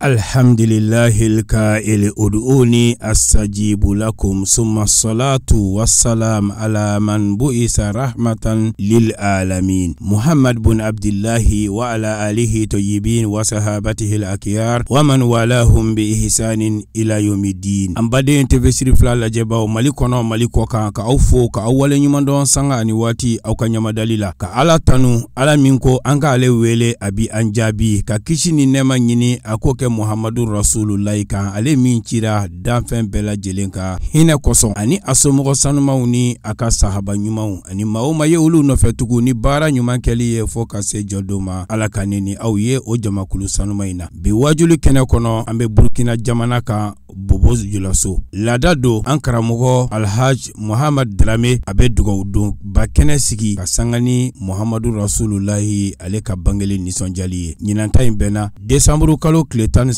Alhamdulillahil kaili ud'uni astajibu lakum summa salatu wassalam ala man bu'isa rahmatan lil alamin Muhammad bun Abdillahi wa ala alihi tayyibin wa sahabatihi al akhyar wa man walahum bi ihsanin ila yawmiddin. An baden TV Siri fila lajɛbaw Mali kɔnɔ Mali kɔ kan, ka aw fo ka aw waleɲuman dɔn sanga ani waati aw ka ɲamadali la, ka Ala tanu, Ala min ko an k'ale wele a bi an jaabi, ka kisi ni nɛɛma ɲini a k'o kɛ Muhammadu Rasulullahi kan, ale min cira danfɛn bɛɛ lajɛlen ka hinɛ kosɔn, ani a somɔgɔ sanumaw ni a ka sahaba ɲumanw ani maa o maa ye olu nɔfɛ tugun ni baara ɲuman kɛli ye fo ka se jɔdon ma. Ala ka ne ni aw ye o jamakulu sanuma in na. Bi wajuli kɛnɛ kɔnɔ, an bɛ Burkina jamana kan, Bobo Julaso. Laada don, an karamɔgɔ Alhaj Muhammad Darame a bɛ dugawu don ba kɛnɛ sigi ka sanga ni Muhammadu Rasulullahi ale ka bangeli nisɔndiyali ye. Ɲinan ta in bɛnna desanburu kalo tile 13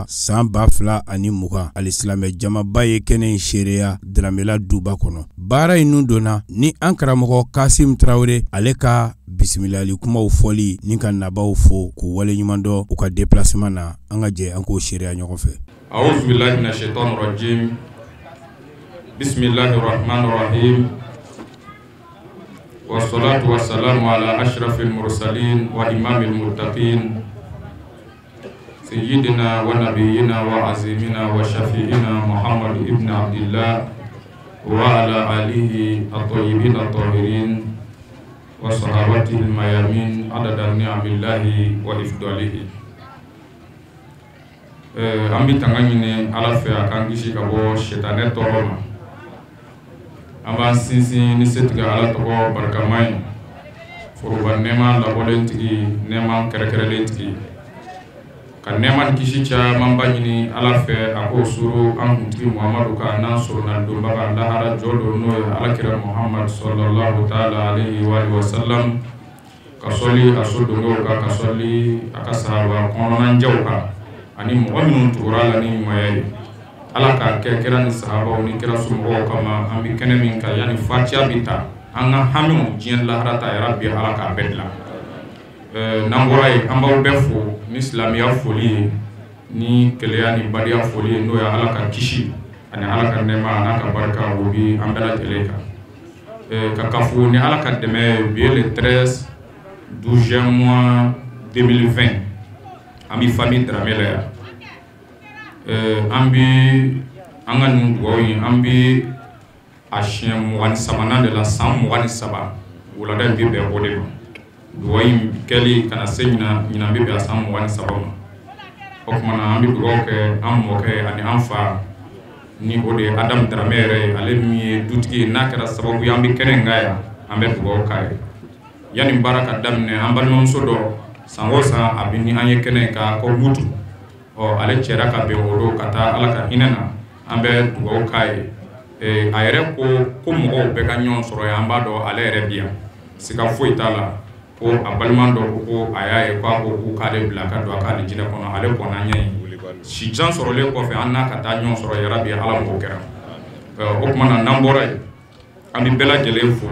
san 2020. Alisilamɛ jamaba ye kɛnɛ in seereya Daramela duba kɔnɔ. Baara in nun donna ni an karamɔgɔ Kasim Tarawele ale ka bisimilali kumaw fɔli ni ka nabaw fo k'u waleɲuman dɔn u ka déplacement na. An ka jɛ an k'o seereya ɲɔgɔn fɛ. أعوذ بالله من الشيطان الرجيم. بسم الله الرحمن الرحيم، والصلاة والسلام على أشرف المرسلين وإمام المتقين، سيدنا ونبينا وعظيمنا وشفيعنا محمد ابن عبد الله وعلى آله الطيبين الطاهرين وصحابته الميامين عدد نعم الله وإفضاله. An bɛ tanga ɲini Ala fɛ a k'an kisi ka bɔ sitanɛ tɔɔrɔ ma. An b'an sinsin ni setigi Ala tɔgɔ barikama ye, foroba nɛɛma labɔlen tigi, nɛɛma kɛrɛkɛrɛlen tigi, ka nɛɛma ni kisi camanba ɲini Ala fɛ a k'o suru an kuntigi Muhamadu kan, n'an sɔrɔna donbaga lahara jɔ don, n'o ye Alakira Muhamadu sallallahu taala alayhi wa sallam, ka sɔli a so dongew kan, ka sɔli a ka sahaba kɔnɔnajɛw kan, ani mɔgɔ minnu tugura la ni ɲumanya ye. Ala k'a kɛ kira ni sahabaw ni kira somɔgɔw kama. An bɛ kɛnɛ min kan, yanni fatiya bɛ ta, an ka hamiw diɲɛ lahara ta yɛrɛ bi Ala k'a bɛɛ dilan. N'an bɔra yen, an b'aw bɛɛ fo ni silamɛya foli ye, ni keleya ni badenya foli ye, n'o ye Ala ka kisi ani Ala ka nɛɛma a n'a ka barika o bi an bɛɛ lajɛlen kan. Ka kafo ni Ala ka dɛmɛ ye, bi ye le 13 12e mois 2020, an bɛ famille Darame la yan. An bɛ an ka nin dugawu in, an bɛ a siɲɛ 23nan de la, san 23 wulada in bɛ bɛn o de ma. Dugawu in kɛli ka na se ɲinan, ɲinan bɛ bɛn a san 23 ma. O tuma na, an bɛ dugawu kɛ an mɔkɛ ani an fa, ni o de ye Adamu Darame yɛrɛ ye, ale min ye dutigi ye, n'a kɛra sababu ye an bɛ kɛnɛ in kan yan, an bɛ dugawu k'a ye. Yanni baara ka daminɛ, an balimamuso dɔ, san o san a bɛ ni an ye kɛnɛ in kan, ko Mutu, ɔ ale cɛra ka bɛn o don ka taa Ala ka hinɛ na, an bɛ dugawu k'a ye. A yɛrɛ ko ko mɔgɔw bɛɛ ka ɲɔgɔn sɔrɔ yan, an b'a dɔn ale yɛrɛ bi yan, siga foyi t'a la. Ko a balima dɔ ko ko a y'a ye k'a ko k'u k'ale bila ka don a k'ale jinɛ kɔnɔ, ale kɔnna ɲɛ ye. Si jan sɔrɔlen kɔfɛ, an n'a ka taa ɲɔgɔn sɔrɔ yarabi, Ala m'o kɛra. O tuma na, n'an bɔra yen, an bɛ bɛɛ lajɛlen fo.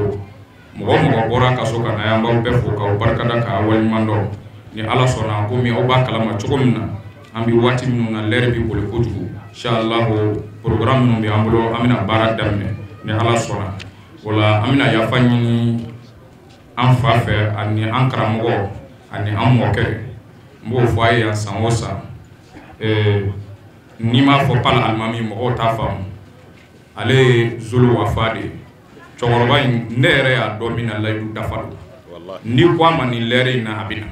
Mɔgɔ o mɔgɔ bɔra kaso ka na, an b'aw bɛɛ fo k'aw barikada k'aw waleɲuman dɔn. Ni Ala sɔnna, komi aw b'a kalama cogo min na, an bɛ waati minnu na, lɛri bɛ boli kojugu. Inshallah, programme minnu bɛ an bolo, an bɛna baara daminɛ ni Ala sɔnna. O la, an bɛna yafa ɲini an fa fɛ ani an karamɔgɔ ani an mɔkɛ. N b'o fɔ a ye yan, san o san, n'i m'a fɔ pal alimami, mɔgɔw t'a faamu. Ale ye zulu wafa de ye. Cɛkɔrɔba in, ne yɛrɛ y'a dɔn min na, layidu dafa don. N'i ko a ma nin lɛri in na, a bɛ na.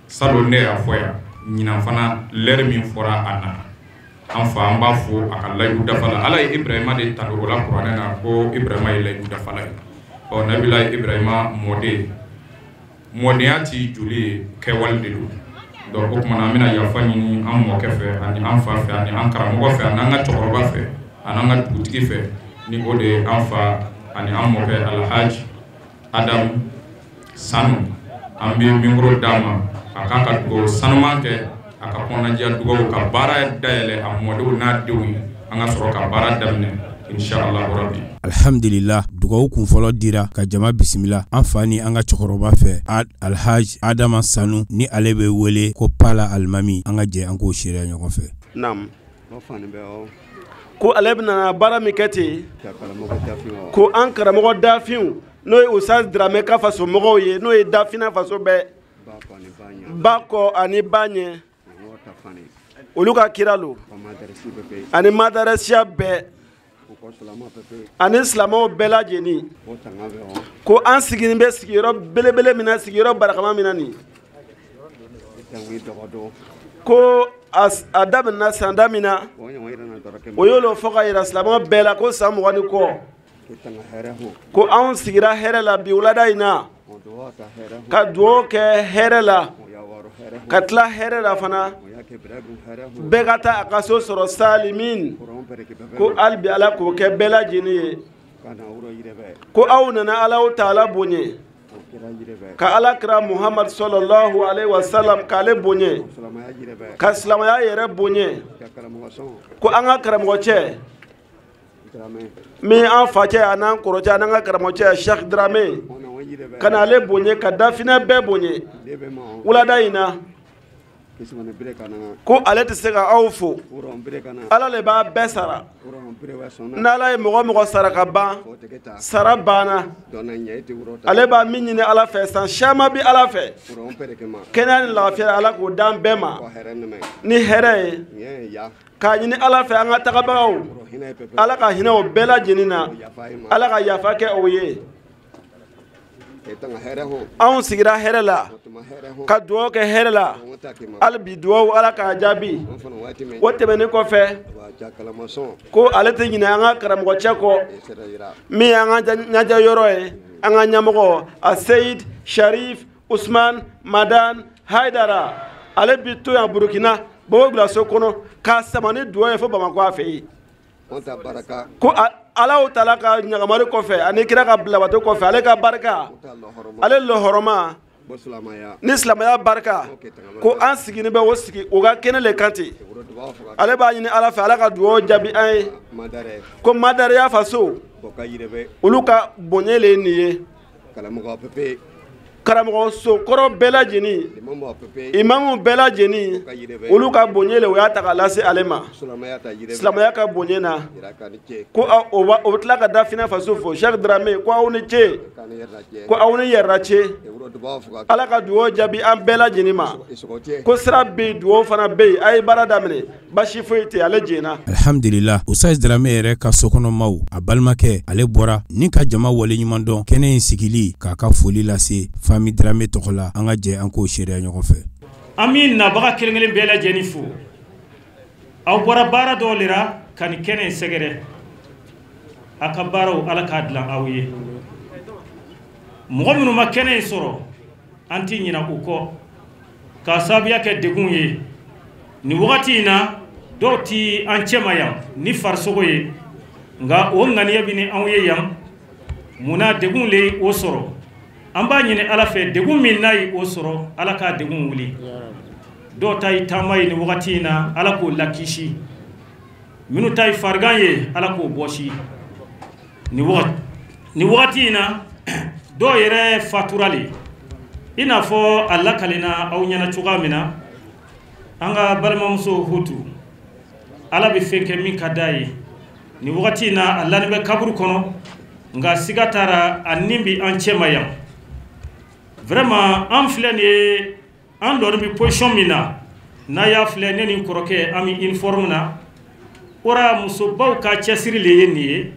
Salon ne y'a fɔ yan, ɲinan fana lɛri min fɔra, a nana. An fa, an b'a fo a ka layidu dafa la. Ala ye Ibrahima de tanu o la kuranɛ na, ko Ibrahima ye layidu dafala ye. Ɔ nabila Ibrahima mɔden, mɔdenya ti joli ye, kɛwale de don. Donc o tuma na, an bɛna yafa ɲini an mɔkɛ fɛ ani an fa fɛ ani an karamɔgɔ fɛ ani an ka cɛkɔrɔba fɛ ani an ka dugutigi fɛ, ni o de ye an fa ani an mɔkɛ Alhaji Adam Sanu. An bɛ micro d'a ma a k'a ka dugawu sanuman kɛ, a ka kɔnɔnajɛya dugawu, ka baara dayɛlɛ a mɔdenw n'a denw ye, an ka sɔrɔ ka baara daminɛ. inshallah rabbi. Alhamdulillah, dugawu kunfɔlɔ dira ka jama bisimila an fa ni an ka cɛkɔrɔba fɛ Alhaji Adama Sanu, ni ale bɛ wele ko Pala Alimami. An ka jɛ an k'o seereya ɲɔgɔn fɛ. Naam, ko ale bɛna baara min kɛ ten, ko an karamɔgɔ dafinw, n'o ye Ustaz Dramé ka faso mɔgɔw ye, n'o ye dafinna faso bɛɛ ba kɔ ani ba ɲɛ, olu ka kira lo ani madarasiya bɛɛ ani silamɛw bɛɛ lajɛlen, ko an sigilen bɛ sigiyɔrɔ belebele min na, sigiyɔrɔ barakama min na nin, ko a daminɛna sanda min na, o y'o fɔ ka yira silamɛw bɛɛ la ko san 20 ni kɔ, ko anw sigira hɛrɛ la bi wulada in na, ka dugawu kɛ hɛrɛ la, ka tila hɛrɛ la fana, bɛɛ ka taa a ka so sɔrɔ salimin, ko hali bi Ala k'o kɛ bɛɛ lajɛlen ye, ko aw nana Alahu taala bonya, ka Ala kira Muhammad sallallahu alaihi wasallam k'ale bonya, ka silamɛya yɛrɛ bonya, ko an ka karamɔgɔ cɛ min an fa cɛ a n'an kɔrɔ cɛ a n'an ka karamɔgɔ cɛ Cheikh Dramé, ka na ale bonya, ka dafinɛ bɛɛ bonya wulada in na, ko ale tɛ se ka aw fo, Ala le b'a bɛɛ sara, n'Ala ye mɔgɔ mɔgɔ sara ka ban, sara banna, ale b'a min ɲini Ala fɛ, san caman bɛ Ala fɛ, kɛnɛya ni lafiya Ala k'o d'an bɛɛ ma ni hɛrɛ ye, k'a ɲini Ala fɛ an ka tagabagaw Ala ka hinɛ o bɛɛ lajɛlen na, Ala ka yafa kɛ o ye. Anw sigira hɛrɛ la, ka dugawu kɛ hɛrɛ la, hali bi dugawu Ala k'a jaabi. O tɛmɛnen kɔfɛ, ko ale tɛ ɲinɛ an ka karamɔgɔ cɛ kɔ, min y'an ka ɲɛjɛ yɔrɔ ye, an ka ɲɛmɔgɔ a Seyid Sharif Usman Madan Haidara, ale bi to yan Burukina Bobo-Dioulasso kɔnɔ k'a sama ni dugawu ye fo Bamakɔ a fɛ yen. Ko Alahu taala ka ɲagamari kɔfɛ ani kira ka bilabato kɔfɛ, ale ka barika, ale lɔhɔrɔma ni silamɛya barika, ko an sigilen bɛ o sigi o ka kɛnɛ le kan ten. Ale b'a ɲini Ala fɛ Ala ka dugawu jaabi an ye, ko madariya faso olu ka bonya le ye nin ye, karamɔgɔ so kɔrɔ bɛɛ lajɛlen, imamu bɛɛ lajɛlen, olu ka bonya le o y'a ta k'a lase ale ma silamɛya ka bonya na, ko o bɛ tila ka dafinɛ faso fo Cheikh Dramé, ko aw ni ce, ko aw ni yɛrɛ ce, Ala ka dugawu jaabi an bɛɛ lajɛlen ma, ko sira bɛ yen, dugawu fana bɛ yen, a ye baara daminɛ, basi foyi tɛ, ale jɛnna. Alhamdulillah, Ustaz Dramé yɛrɛ ka sokɔnɔmaw, a balimakɛ ale bɔra ni ka jama waleɲuman dɔn kɛnɛ in sigili k'a ka foli lase Fami Dramé tɔgɔ la. An ka jɛ an k'o seereya ɲɔgɔn fɛ. An bɛ nabaga kelen kelen bɛɛ lajɛlen fo, aw bɔra baara dɔw le la ka nin kɛnɛ in sɛgɛrɛ, a ka baaraw Ala k'a dilan aw ye. Mɔgɔ minnu ma kɛnɛ in sɔrɔ, an tɛ ɲinɛ u kɔ k'a sababuya kɛ degun ye. Nin wagati in na, dɔw ti an cɛma yan ni farisogo ye, nka o ŋaniya bɛ ni anw ye yan. Munna degun le ye o sɔrɔ? An b'a ɲini Ala fɛ, degun min n'a ye o sɔrɔ, Ala k'a degun wuli. Dɔw ta ye taama ye nin wagati in na, Ala k'o lakisi. Minnu ta ye farigan ye, Ala k'o bɔsi. Nin wagati in na, dɔw yɛrɛ fatura le, i n'a fɔ a lakalenna aw ɲɛna cogoya min na, an ka balimamuso Hutu, Ala bɛ fɛn kɛ min ka d'a ye. Nin wagati in na, a lani bɛ kaburu kɔnɔ, nka siga taara a nin bɛ an cɛma yan. Vraiment, an filɛ nin ye, an dɔɔnin bɛ position min na, n'a y'a filɛ ne ni n kɔrɔkɛ an bɛ uniforme na, ora musobaw ka cɛsiri le ye nin ye.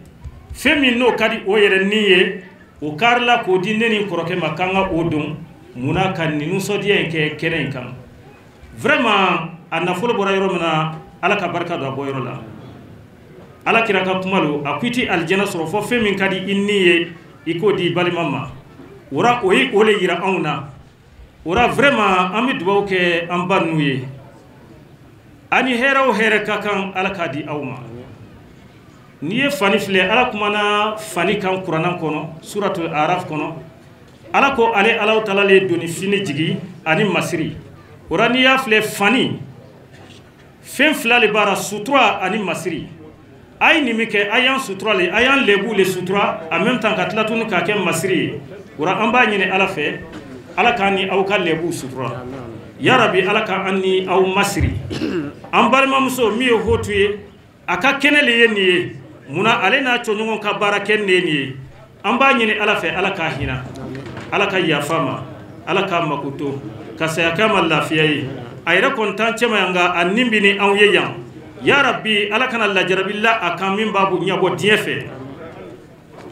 Fɛn min n'o ka di o yɛrɛ ni ye, o karila k'o di ne ni n kɔrɔkɛ ma k'an ka o don, munna ka nin nisɔndiya in kɛ kɛnɛ in kan. Vraiment, a nafolo bɔra yɔrɔ min na, Ala ka barika don a bɔyɔrɔ la. Ala kira ka kuma lo, a ko i ti alijana sɔrɔ fɔ fɛn min ka di i ni ye, i k'o di i balima ma. Ora o ye o le yira anw na. Ora vraiment, an bɛ dugawu kɛ an ba ninnu ye. Ani hɛrɛ o hɛrɛ ka kan, Ala k'a di aw ma. N'i ye fani filɛ, Ala kumana fani kan kuranna kɔnɔ, suratul Araf kɔnɔ, Ala ko ale Alahu taala le doni fini jigi ani masiri. Ora n'i y'a filɛ fani, fɛn fila le b'a la, sutura ani masiri. A ye nin min kɛ, a y'an sutura le, a y'an lebu le sutura en même temps ka tila tuguni k'a kɛ masiri ye. O la an b'a ɲini Ala fɛ, Ala k'an ni aw ka lebu sutura. Yarabi, Ala k'an ni aw masiri. An balimamuso min ye Hotu ye, a ka kɛnɛ le ye nin ye. Munna ale n'a cɔɲɔgɔn ka baara kɛ nin ye nin ye. An b'a ɲini Ala fɛ, Ala k'a hinɛ, Ala ka yafa ma, Ala k'a makoto, ka saya k'a ma lafiya ye. A yɛrɛ kɔni t'an cɛma yan, nka a nin bi ni anw ye yan. Yarabi, Ala kana lajarabi la a kan min b'a ɲɛbɔ diɲɛ fɛ.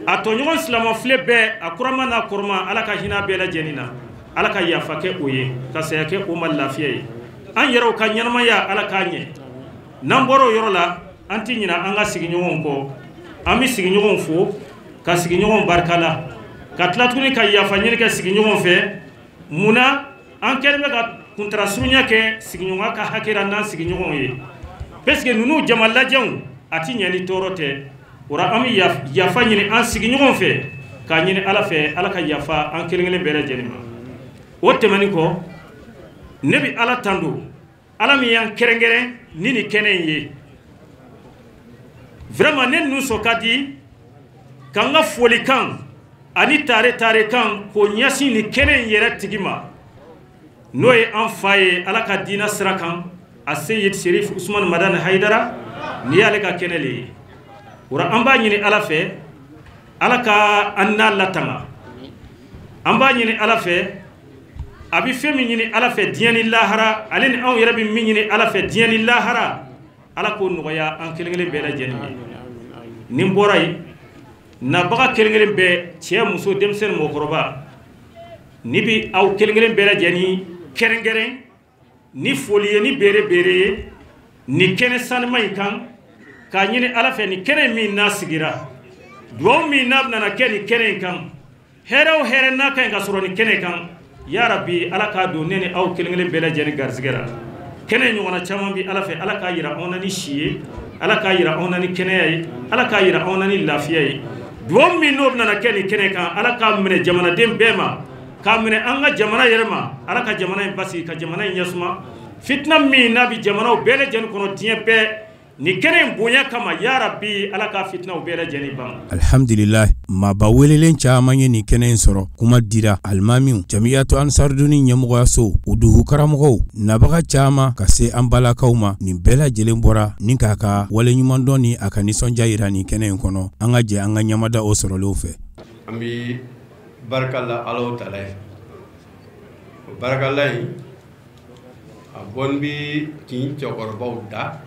A tɔɲɔgɔn silamɛfile bɛɛ, a kurama n'a kɔrɔma, Ala ka hinɛ bɛɛ lajɛlen na, Ala ka yafa kɛ o ye, ka saya kɛ o ma lafiya ye. An yɛrɛw ka ɲɛnamaya, Ala k'a ɲɛ. N'an bɔra o yɔrɔ la, an tɛ ɲinɛ an ka sigiɲɔgɔnw kɔ. An bɛ sigiɲɔgɔnw fo ka sigiɲɔgɔnw barika la, ka tila tuguni ka yafa ɲini kɛ sigiɲɔgɔn fɛ. Munna an kɛlen bɛ ka kuntara surunya kɛ sigiɲɔgɔnya ka hakɛ la n'an sigiɲɔgɔnw ye? Parce que ninnu jama lajɛw a ti ɲɛ ni tɔɔrɔ tɛ. O la an bɛ yafa ɲini an sigiɲɔgɔn fɛ, k'a ɲini Ala fɛ, Ala ka yafa an kelen kelen bɛɛ lajɛlen ma. O tɛmɛnen kɔ, ne bɛ Ala tando, Ala min y'an kɛrɛnkɛrɛn ni nin kɛnɛ in ye. Vraiment, ne nisɔn ka di ka n ka folikan ani tare tarekan k'o ɲɛsin nin kɛnɛ in yɛrɛ tigi ma, n'o ye an fa ye Ala ka diinɛ sira kan, a Seyid Serif Usman Madani Hayidara. Nin y'ale ka kɛnɛ le ye. O la an b'a ɲini Ala fɛ, Ala ka an n'a latanga. An b'a ɲini Ala fɛ, a bɛ fɛn min ɲini Ala fɛ diɲɛ ni lahara, ale ni anw yɛrɛ bɛ min ɲini Ala fɛ diɲɛ ni lahara, Ala k'o nɔgɔya an kelen kelen bɛɛ lajɛlen ye. Nin bɔra yen, nabaga kelen kelen bɛɛ, cɛ, muso, denmisɛnnin, mɔgɔkɔrɔba, ni bi aw kelen kelen bɛɛ lajɛlen kɛrɛnkɛrɛn ni foli ye, ni bere bere ye nin kɛnɛ sanuma in kan, k'a ɲini Ala fɛ nin kɛnɛ min n'a sigira, duwawu min n'a bɛna kɛ nin kɛnɛ in kan, hɛrɛ o hɛrɛ n'a ka ɲi ka sɔrɔ nin kɛnɛ kan, yarabi, Ala k'a don ne ni aw kelen kelen bɛɛ lajɛlen garisɛgɛ la. Kɛnɛ ɲɔgɔnna caman bi Ala fɛ, Ala k'a yira anw na ni si ye, Ala k'a yira anw na ni kɛnɛya ye, Ala k'a yira anw na ni lafiya ye. Duwawu min n'o bɛna kɛ nin kɛnɛ kan, Ala k'a minɛ jamanaden bɛɛ ma, k'a minɛ an ka jamana yɛrɛ ma. Ala ka jamana in basigi, ka jamana in ɲɛsuma. Fitina min n'a bi jamanaw bɛɛ lajɛlen kɔnɔ diɲɛ bɛɛ, nin kɛnɛ in bonya kama, yarabi, Ala ka fitinaw bɛɛ lajɛlen ban. Alhamdulilayi, maaba welelen caman ye nin kɛnɛ in sɔrɔ. Kuma dira alimamiw, Jamiyatu Ansaruduni ɲɛmɔgɔyaso, o dugu karamɔgɔw, nabaga caman, ka se an balakaw ma. Nin bɛɛ lajɛlen bɔra ni k'a ka waleɲumandɔn ni a ka nisɔndiya yira nin kɛnɛ in kɔnɔ. An ka jɛ an ka ɲamada o sɔrɔlenw fɛ. An bɛ barika la Ala tala ye. O barikala in, a bɔn bɛ kin cɛkɔrɔbaw da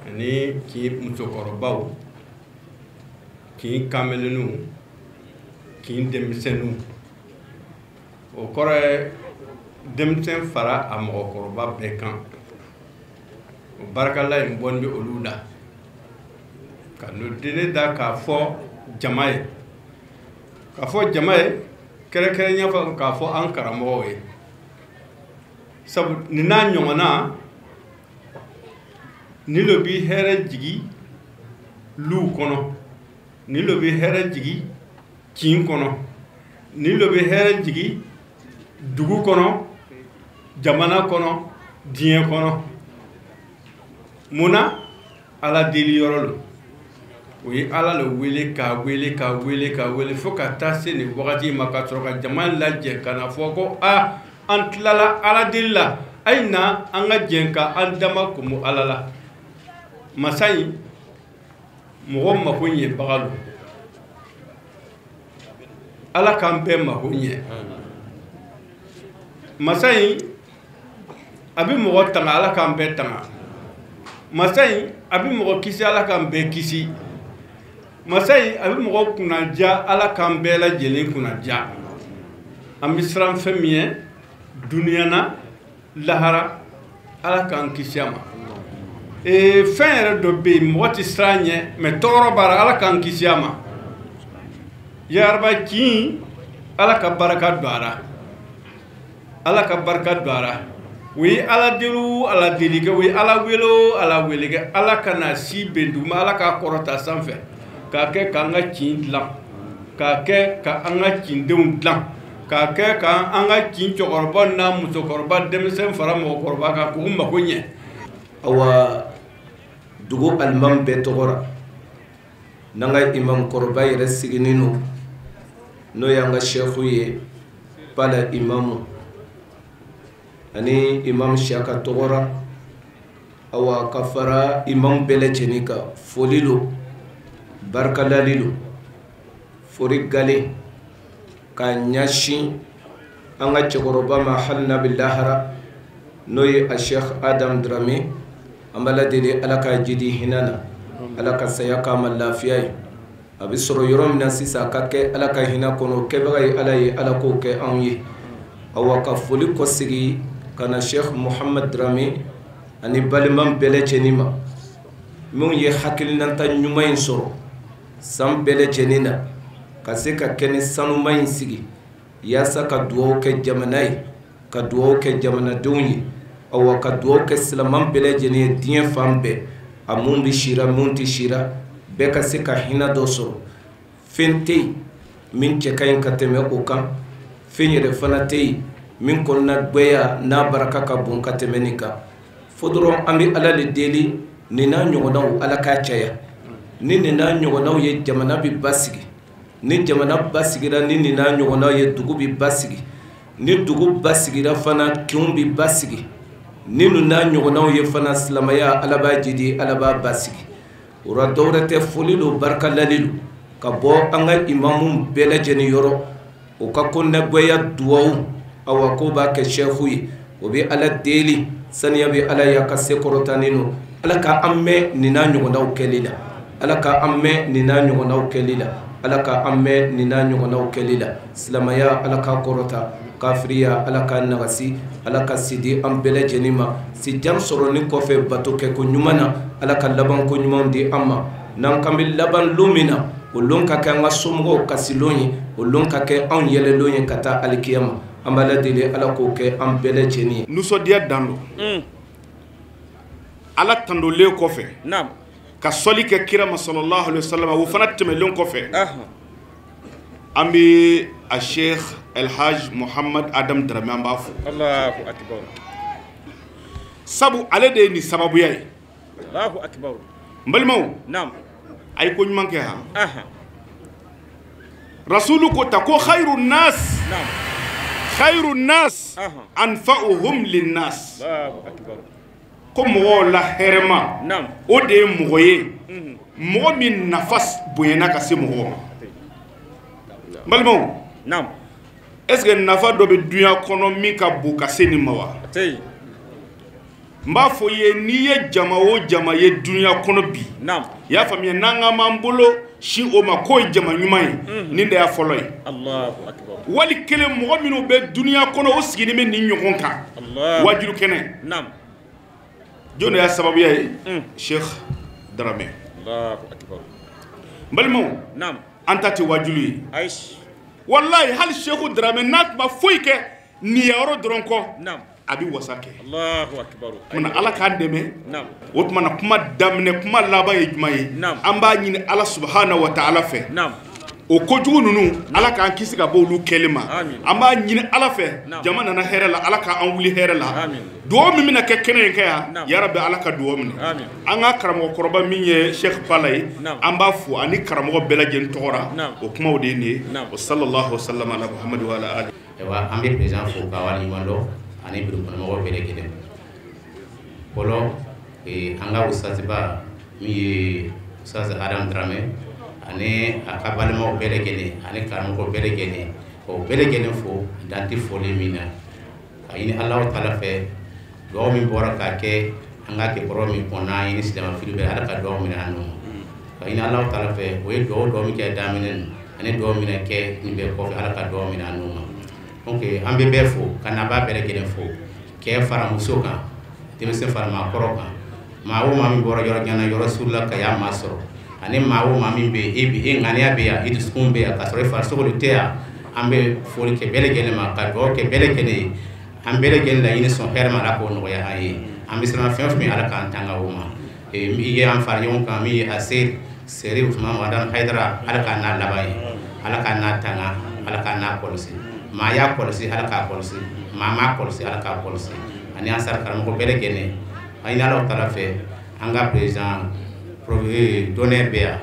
ani kin musokɔrɔbaw, kin kamelenninw, kin denmisɛnninw. O kɔrɔ ye denmisɛn fara a mɔgɔkɔrɔba bɛɛ kan. O barikala in bɔn bɛ olu la ka n'o dene da k'a fɔ jama ye, k'a fɔ jama ye kɛrɛnkɛrɛnnenya fɛ, k'a fɔ an karamɔgɔw ye, sabu nin n'a ɲɔgɔnna nin lo bi hɛrɛ jigi luw kɔnɔ, nin lo bi hɛrɛ jigi kin kɔnɔ, nin lo bi hɛrɛ jigi dugu kɔnɔ, jamana kɔnɔ, diɲɛ kɔnɔ. Munna? Ala deli yɔrɔ lo. O ye Ala le wele, k'a wele, k'a wele, k'a wele fo ka taa se nin wagati ma, ka sɔrɔ ka jama lajɛ ka na fɔ ko a an tilala Ala deli la, a ye na an ka jɛn ka an dama komo Ala la. Masa in, mɔgɔ mako ɲɛbaga lo. Ala k'an bɛɛ mako ɲɛ. Masa in, a bɛ mɔgɔ tanga, Ala k'an bɛɛ tanga. Masa in, a bɛ mɔgɔ kisi, Ala k'an bɛɛ kisi. Masa in, a bɛ mɔgɔ kunnaja, Ala k'an bɛɛ lajɛlen kunnaja. An bɛ siran fɛn min ye dunuya na, lahara, Ala k'an kisi a ma. Fɛn yɛrɛ dɔ bɛ yen, mɔgɔ tɛ siran ɲɛ, mɛ tɔɔrɔ b'a la, Ala k'an kisi a ma. Yaraba kin, Ala ka barika don a la, Ala ka barika don a la. O ye Ala deli o Ala deli kɛ, o ye Ala wele o Ala wele kɛ, Ala ka na si bɛn duguma, Ala k'a kɔrɔta sanfɛ, k'a kɛ k'an ka kin dilan, k'a kɛ k'an ka kindenw dilan, k'a kɛ k'an ka kin cɛkɔrɔba n'a musokɔrɔba, denmisɛn fara mɔgɔkɔrɔba kan, k'u mako ɲɛ. Awa, Dugu alimam bɛɛ tɔgɔ la n'an ka imam kɔrɔba yɛrɛ siginin don n'o y'an ka sɛfu ye Pala imamu ani imam Siyaka tɔgɔ la awa ka fara imam bɛɛ lajɛlen kan foli don barikadali don foli gale ka ɲɛsin an ka cɛkɔrɔba ma hali n'a bɛ lahara n'o ye a Cheikh Adam Dramé an b'Ala deli Ala ka jidi hinɛ na Ala ka saya k'a ma lafiya ye a bɛ sɔrɔ yɔrɔ min na sisan a ka kɛ Ala ka hinɛ kɔnɔ kɛbaga ye Ala ye Ala k'o kɛ anw ye awa ka foli kɔsegin ka na Cheikh Mohamed Dramé ani balima bɛɛ lajɛlen ma minnu ye hakilinata ɲuman in sɔrɔ san bɛɛ lajɛlen na ka se ka kɛnɛ sanuma in sigi yaasa ka dugawu kɛ jamana ye ka dugawu kɛ jamanadenw ye awa ka dugawu kɛ silamɛ bɛɛ lajɛlen ye diɲɛ fan bɛɛ a mun bɛ sira mun tɛ sira bɛɛ ka se ka hinɛ dɔ sɔrɔ fɛn tɛ yen min cɛ ka ɲi ka tɛmɛ o kan fɛn yɛrɛ fana tɛ yen min kɔnɔna gbɛya n'a barika ka bon ka tɛmɛ nin kan fo dɔrɔn an bɛ Ala de deli nin n'a ɲɔgɔnnaw Ala k'a caya ni nin n'a ɲɔgɔnnaw ye jamana bɛ basigi ni jamana basigira ni nin n'a ɲɔgɔnnaw ye dugu bɛ basigi ni dugu basigira fana kinw bɛ basigi ni nin n'a ɲɔgɔnnaw ye fana silamɛya Ala b'a jidi Ala b'a basigi o la dɔwɛrɛ tɛ foli don barikadali don ka bɔ an ka imamu bɛɛ lajɛlen yɔrɔ o ka kɔnɔnagɛya duwawu awa k'o b'a kɛ sɛfu ye o bɛ Ala deli saniya bɛ Ala ye a ka se kɔrɔtanen don Ala ka an mɛn nin n'a ɲɔgɔnnaw kɛli la Ala ka an mɛn nin n'a ɲɔgɔnnaw kɛli la Ala ka an mɛn nin n'a ɲɔgɔnnaw kɛli la silamɛya Ala k'a kɔrɔta kafiriya Ala k'a nagasi Ala ka sidi an bɛɛ lajɛlen ma sijan sɔrɔni kɔfɛ bato kɛ ko ɲuman na Ala ka laban ko ɲuman di an ma n'an kan bɛ laban lon min na o lon ka kɛ an ka somɔgɔw kasilon ye o lon ka kɛ anw yɛlɛlon ye ka taa alikiyama an b'Ala deli Ala k'o kɛ an bɛɛ lajɛlen ye. Nisɔndiya dan don. Ala tandolen kɔfɛ. Ka sɔli kɛ kira ma sallallahu alaihi wasallam o fana tɛmɛlen kɔfɛ. An bɛ a Cheikh El Hadj Mohamed Adam Dramé an b'a fo. Allahu akbar. Sabu ale de ye nin sababuya ye. Allahu akbar. N balimaw. Naam. A ye ko ɲuman kɛ han. Rasulu ko ta ko khayru nas. Naam. Khayru nas anfa'uhum linnas. Allahu akbar. Ko mɔgɔw la hɛrɛma. Naam. O de ye mɔgɔ ye. Mɔgɔ min nafa bonyana ka se mɔgɔw ma. N balimaw. Naam. Est ce que nafa dɔ bɛ dunya kɔnɔ min ka bon ka se nin ma wa? A tɛ yen. N b'a fɔ i ye n'i ye jama o jama ye dunya kɔnɔ bi. Naam. I y'a faamuya n'an k'an b'an bolo si o ma k'o ye jama ɲuman ye. Nin de y'a fɔlɔ ye. Allahu akbar. Wali kelen mɔgɔ minnu bɛ dunya kɔnɔ o sigilen bɛ nin ɲɔgɔn kan. Allah. Wajilu kɛnɛ. Naam. Jɔn de y'a sababuya ye? Cheikh Dramé. Allahu akbar. N balimaw. Naam. An ta tɛ wajilu ye. Ayi. Walayi hali Cheikh Dramé n'a tun ma foyi kɛ niyɔrɔ dɔrɔn kɔ. Naam. A bɛ wasa kɛ. Allahu akbar. Munna Ala k'an dɛmɛ. Naam. O tuma na kuma daminɛ kuma laban ye jumɛn ye? Naam. An b'a ɲini Ala subahana wa taala fɛ. Naam. O kojugu ninnu Ala k'an kisi ka bɔ olu kɛli ma. Amin. An b'a ɲini Ala fɛ. Naam. Jama nana hɛrɛ la Ala k'an wuli hɛrɛ la. Amin. Duwawu min bɛna kɛ kɛnɛ in kan yan. Naam. Yarabi Ala ka duwawu minɛ. Amin. An ka karamɔgɔkɔrɔba min ye Cheikh Bala ye. Naam. An b'a fo ani karamɔgɔ bɛɛ lajɛlen tɔgɔ la. Naam. O kumaw de ye nin ye. Naam. Wa sallallahu wa sallam ala Muhammad wa ala alihi. Ayiwa an bɛ président fo ka waleɲuman dɔn ani bureau kɔnɔmɔgɔw bɛɛ lajɛlen. Fɔlɔ an ka ustaziba min ye Ustaz Adam Dramé ani a ka balimaw bɛɛ lajɛlen ani karamɔgɔw bɛɛ lajɛlen k'o bɛɛ lajɛlen fo dan tɛ foli min na ka ɲini Alahu taala fɛ dugawu min bɔra k'a kɛ an ka kɛ kɔrɔ min kɔnɔ an ye ni silamɛ fili bɛɛ Ala ka dugawu minɛ an nɔ ka ɲini Alahu taala fɛ o ye dugawu dɔ min kɛ daminɛ nin ani dugawu min kɛ nin bɛɛ kɔfɛ Ala ka dugawu minɛ an nɔ ma. Donc an bɛ bɛɛ fo ka nabaa bɛɛ lajɛlen fo kɛ fara muso kan denmisɛn fara maakɔrɔ kan maa o maa min bɔra yɔrɔ jan na yɔrɔ suru la ka y'a maa sɔrɔ ani maa o maa min bɛ yen e ŋaniya bɛ yan i dusukun bɛ yan k'a sɔrɔ i farisogo de tɛ yan an bɛ foli kɛ bɛɛ lajɛlen ma ka dugawu kɛ bɛɛ lajɛlen ye an bɛɛ lajɛlen laɲini sɔn hɛrɛ ma Ala k'o nɔgɔya an ye an bɛ siran fɛn o fɛn Ala k'an tanga o ma min ye an fara ɲɔgɔn kan min ye a seri Usumani Madani Hayidara Ala k'an n'a laban ye Ala k'an n'a tanga Ala k'an n'a kɔlɔsi maa y'a kɔlɔsi Ala k'a kɔlɔsi maa m'a kɔlɔsi Ala k'a kɔlɔsi ani an sara karamɔgɔ bɛɛ lajɛlen an ɲini Ala taala fɛ An ka président d'honneur bɛ yan,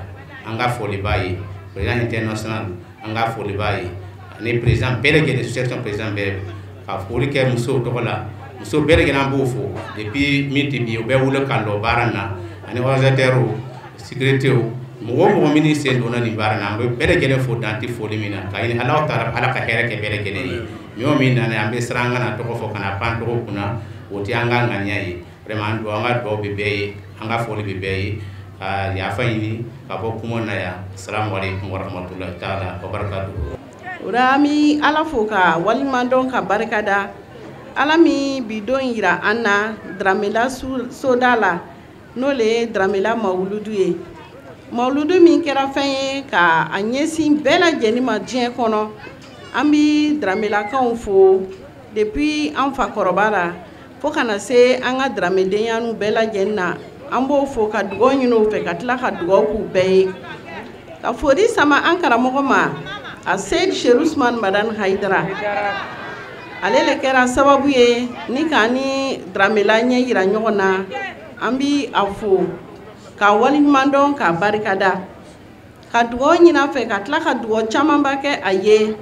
an ka foli b'a ye. Président international, an ka foli b'a ye, ani président bɛɛ lajɛlen, section président bɛɛ. Ka foli kɛ musow tɔgɔ la, muso bɛɛ lajɛlen an b'o fo. Depuis min tɛ bi, o bɛɛ wele k'an dɔn baara in na, ani organisateurs, sécurité, mɔgɔ o mɔgɔ minnu sen donna nin baara in na, an bɛ bɛɛ lajɛlen fo dan tɛ foli min na. Ka ɲini Ala taala, Ala ka hɛrɛ kɛ bɛɛ lajɛlen ye. Min o min nana, an bɛ siran an kana tɔgɔ fɔ ka na pan tɔgɔ kunna, o tɛ an ka ŋaniya ye. Vraiment, an dugawu, an ka dugawu bɛ bɛɛ ye, an ka foli bɛ bɛɛ ye. Ka yafa ɲini ka bɔ kuma na yan. Salamu aleykum warahmatulahi taala wa barakatuhu. O la, an bɛ Ala fo ka waleɲuman dɔn, ka barika da Ala min bi don yira an na Daramela soda la, n'o le ye Daramela mawuludu ye. Mawuludu min kɛra fɛn ye ka a ɲɛsin bɛɛ lajɛlen ma diɲɛ kɔnɔ. An bɛ Daramelakaw fo depuis an fakɔrɔba la fo ka na se an ka Daramedenyanu bɛɛ lajɛlen na. An b'o fo ka dugawu ɲini u fɛ, ka tila ka dugawu k'u bɛɛ ye. Ka foli sama an karamɔgɔ ma, a Seyid Seru Usumani Madani Hayidara. Ale le kɛra sababu ye ni k'an ni Daramela ɲɛ yira ɲɔgɔn na. An bi a fo ka waleɲuman dɔn, k'a barikada, ka dugawu ɲini a fɛ, ka tila ka dugawu camanba kɛ a ye.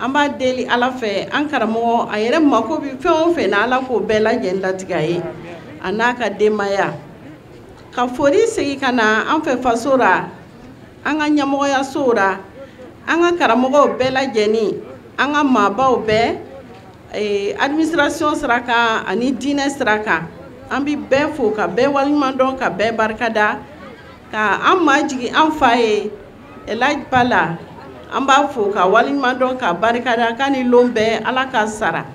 An b'a deli Ala fɛ, an karamɔgɔ a yɛrɛ mako bɛ fɛn o fɛn na, Ala k'o bɛɛ lajɛlen latigɛ a ye, a n'a ka denbaya. Ka foli segin ka na an fɛ faso la, an ka ɲɛmɔgɔyasow la, an ka karamɔgɔw bɛɛ lajɛlen, an ka maabaw bɛɛ, administration sira kan ani diinɛ sira kan. An bɛ bɛɛ fo, ka bɛɛ waleɲuman dɔn, ka bɛɛ barikada, ka an majigin an fa ye Elhaji Bala. An b'a fo ka waleɲuman dɔn, ka barikada, k'a ni lon bɛɛ, Ala ka sara.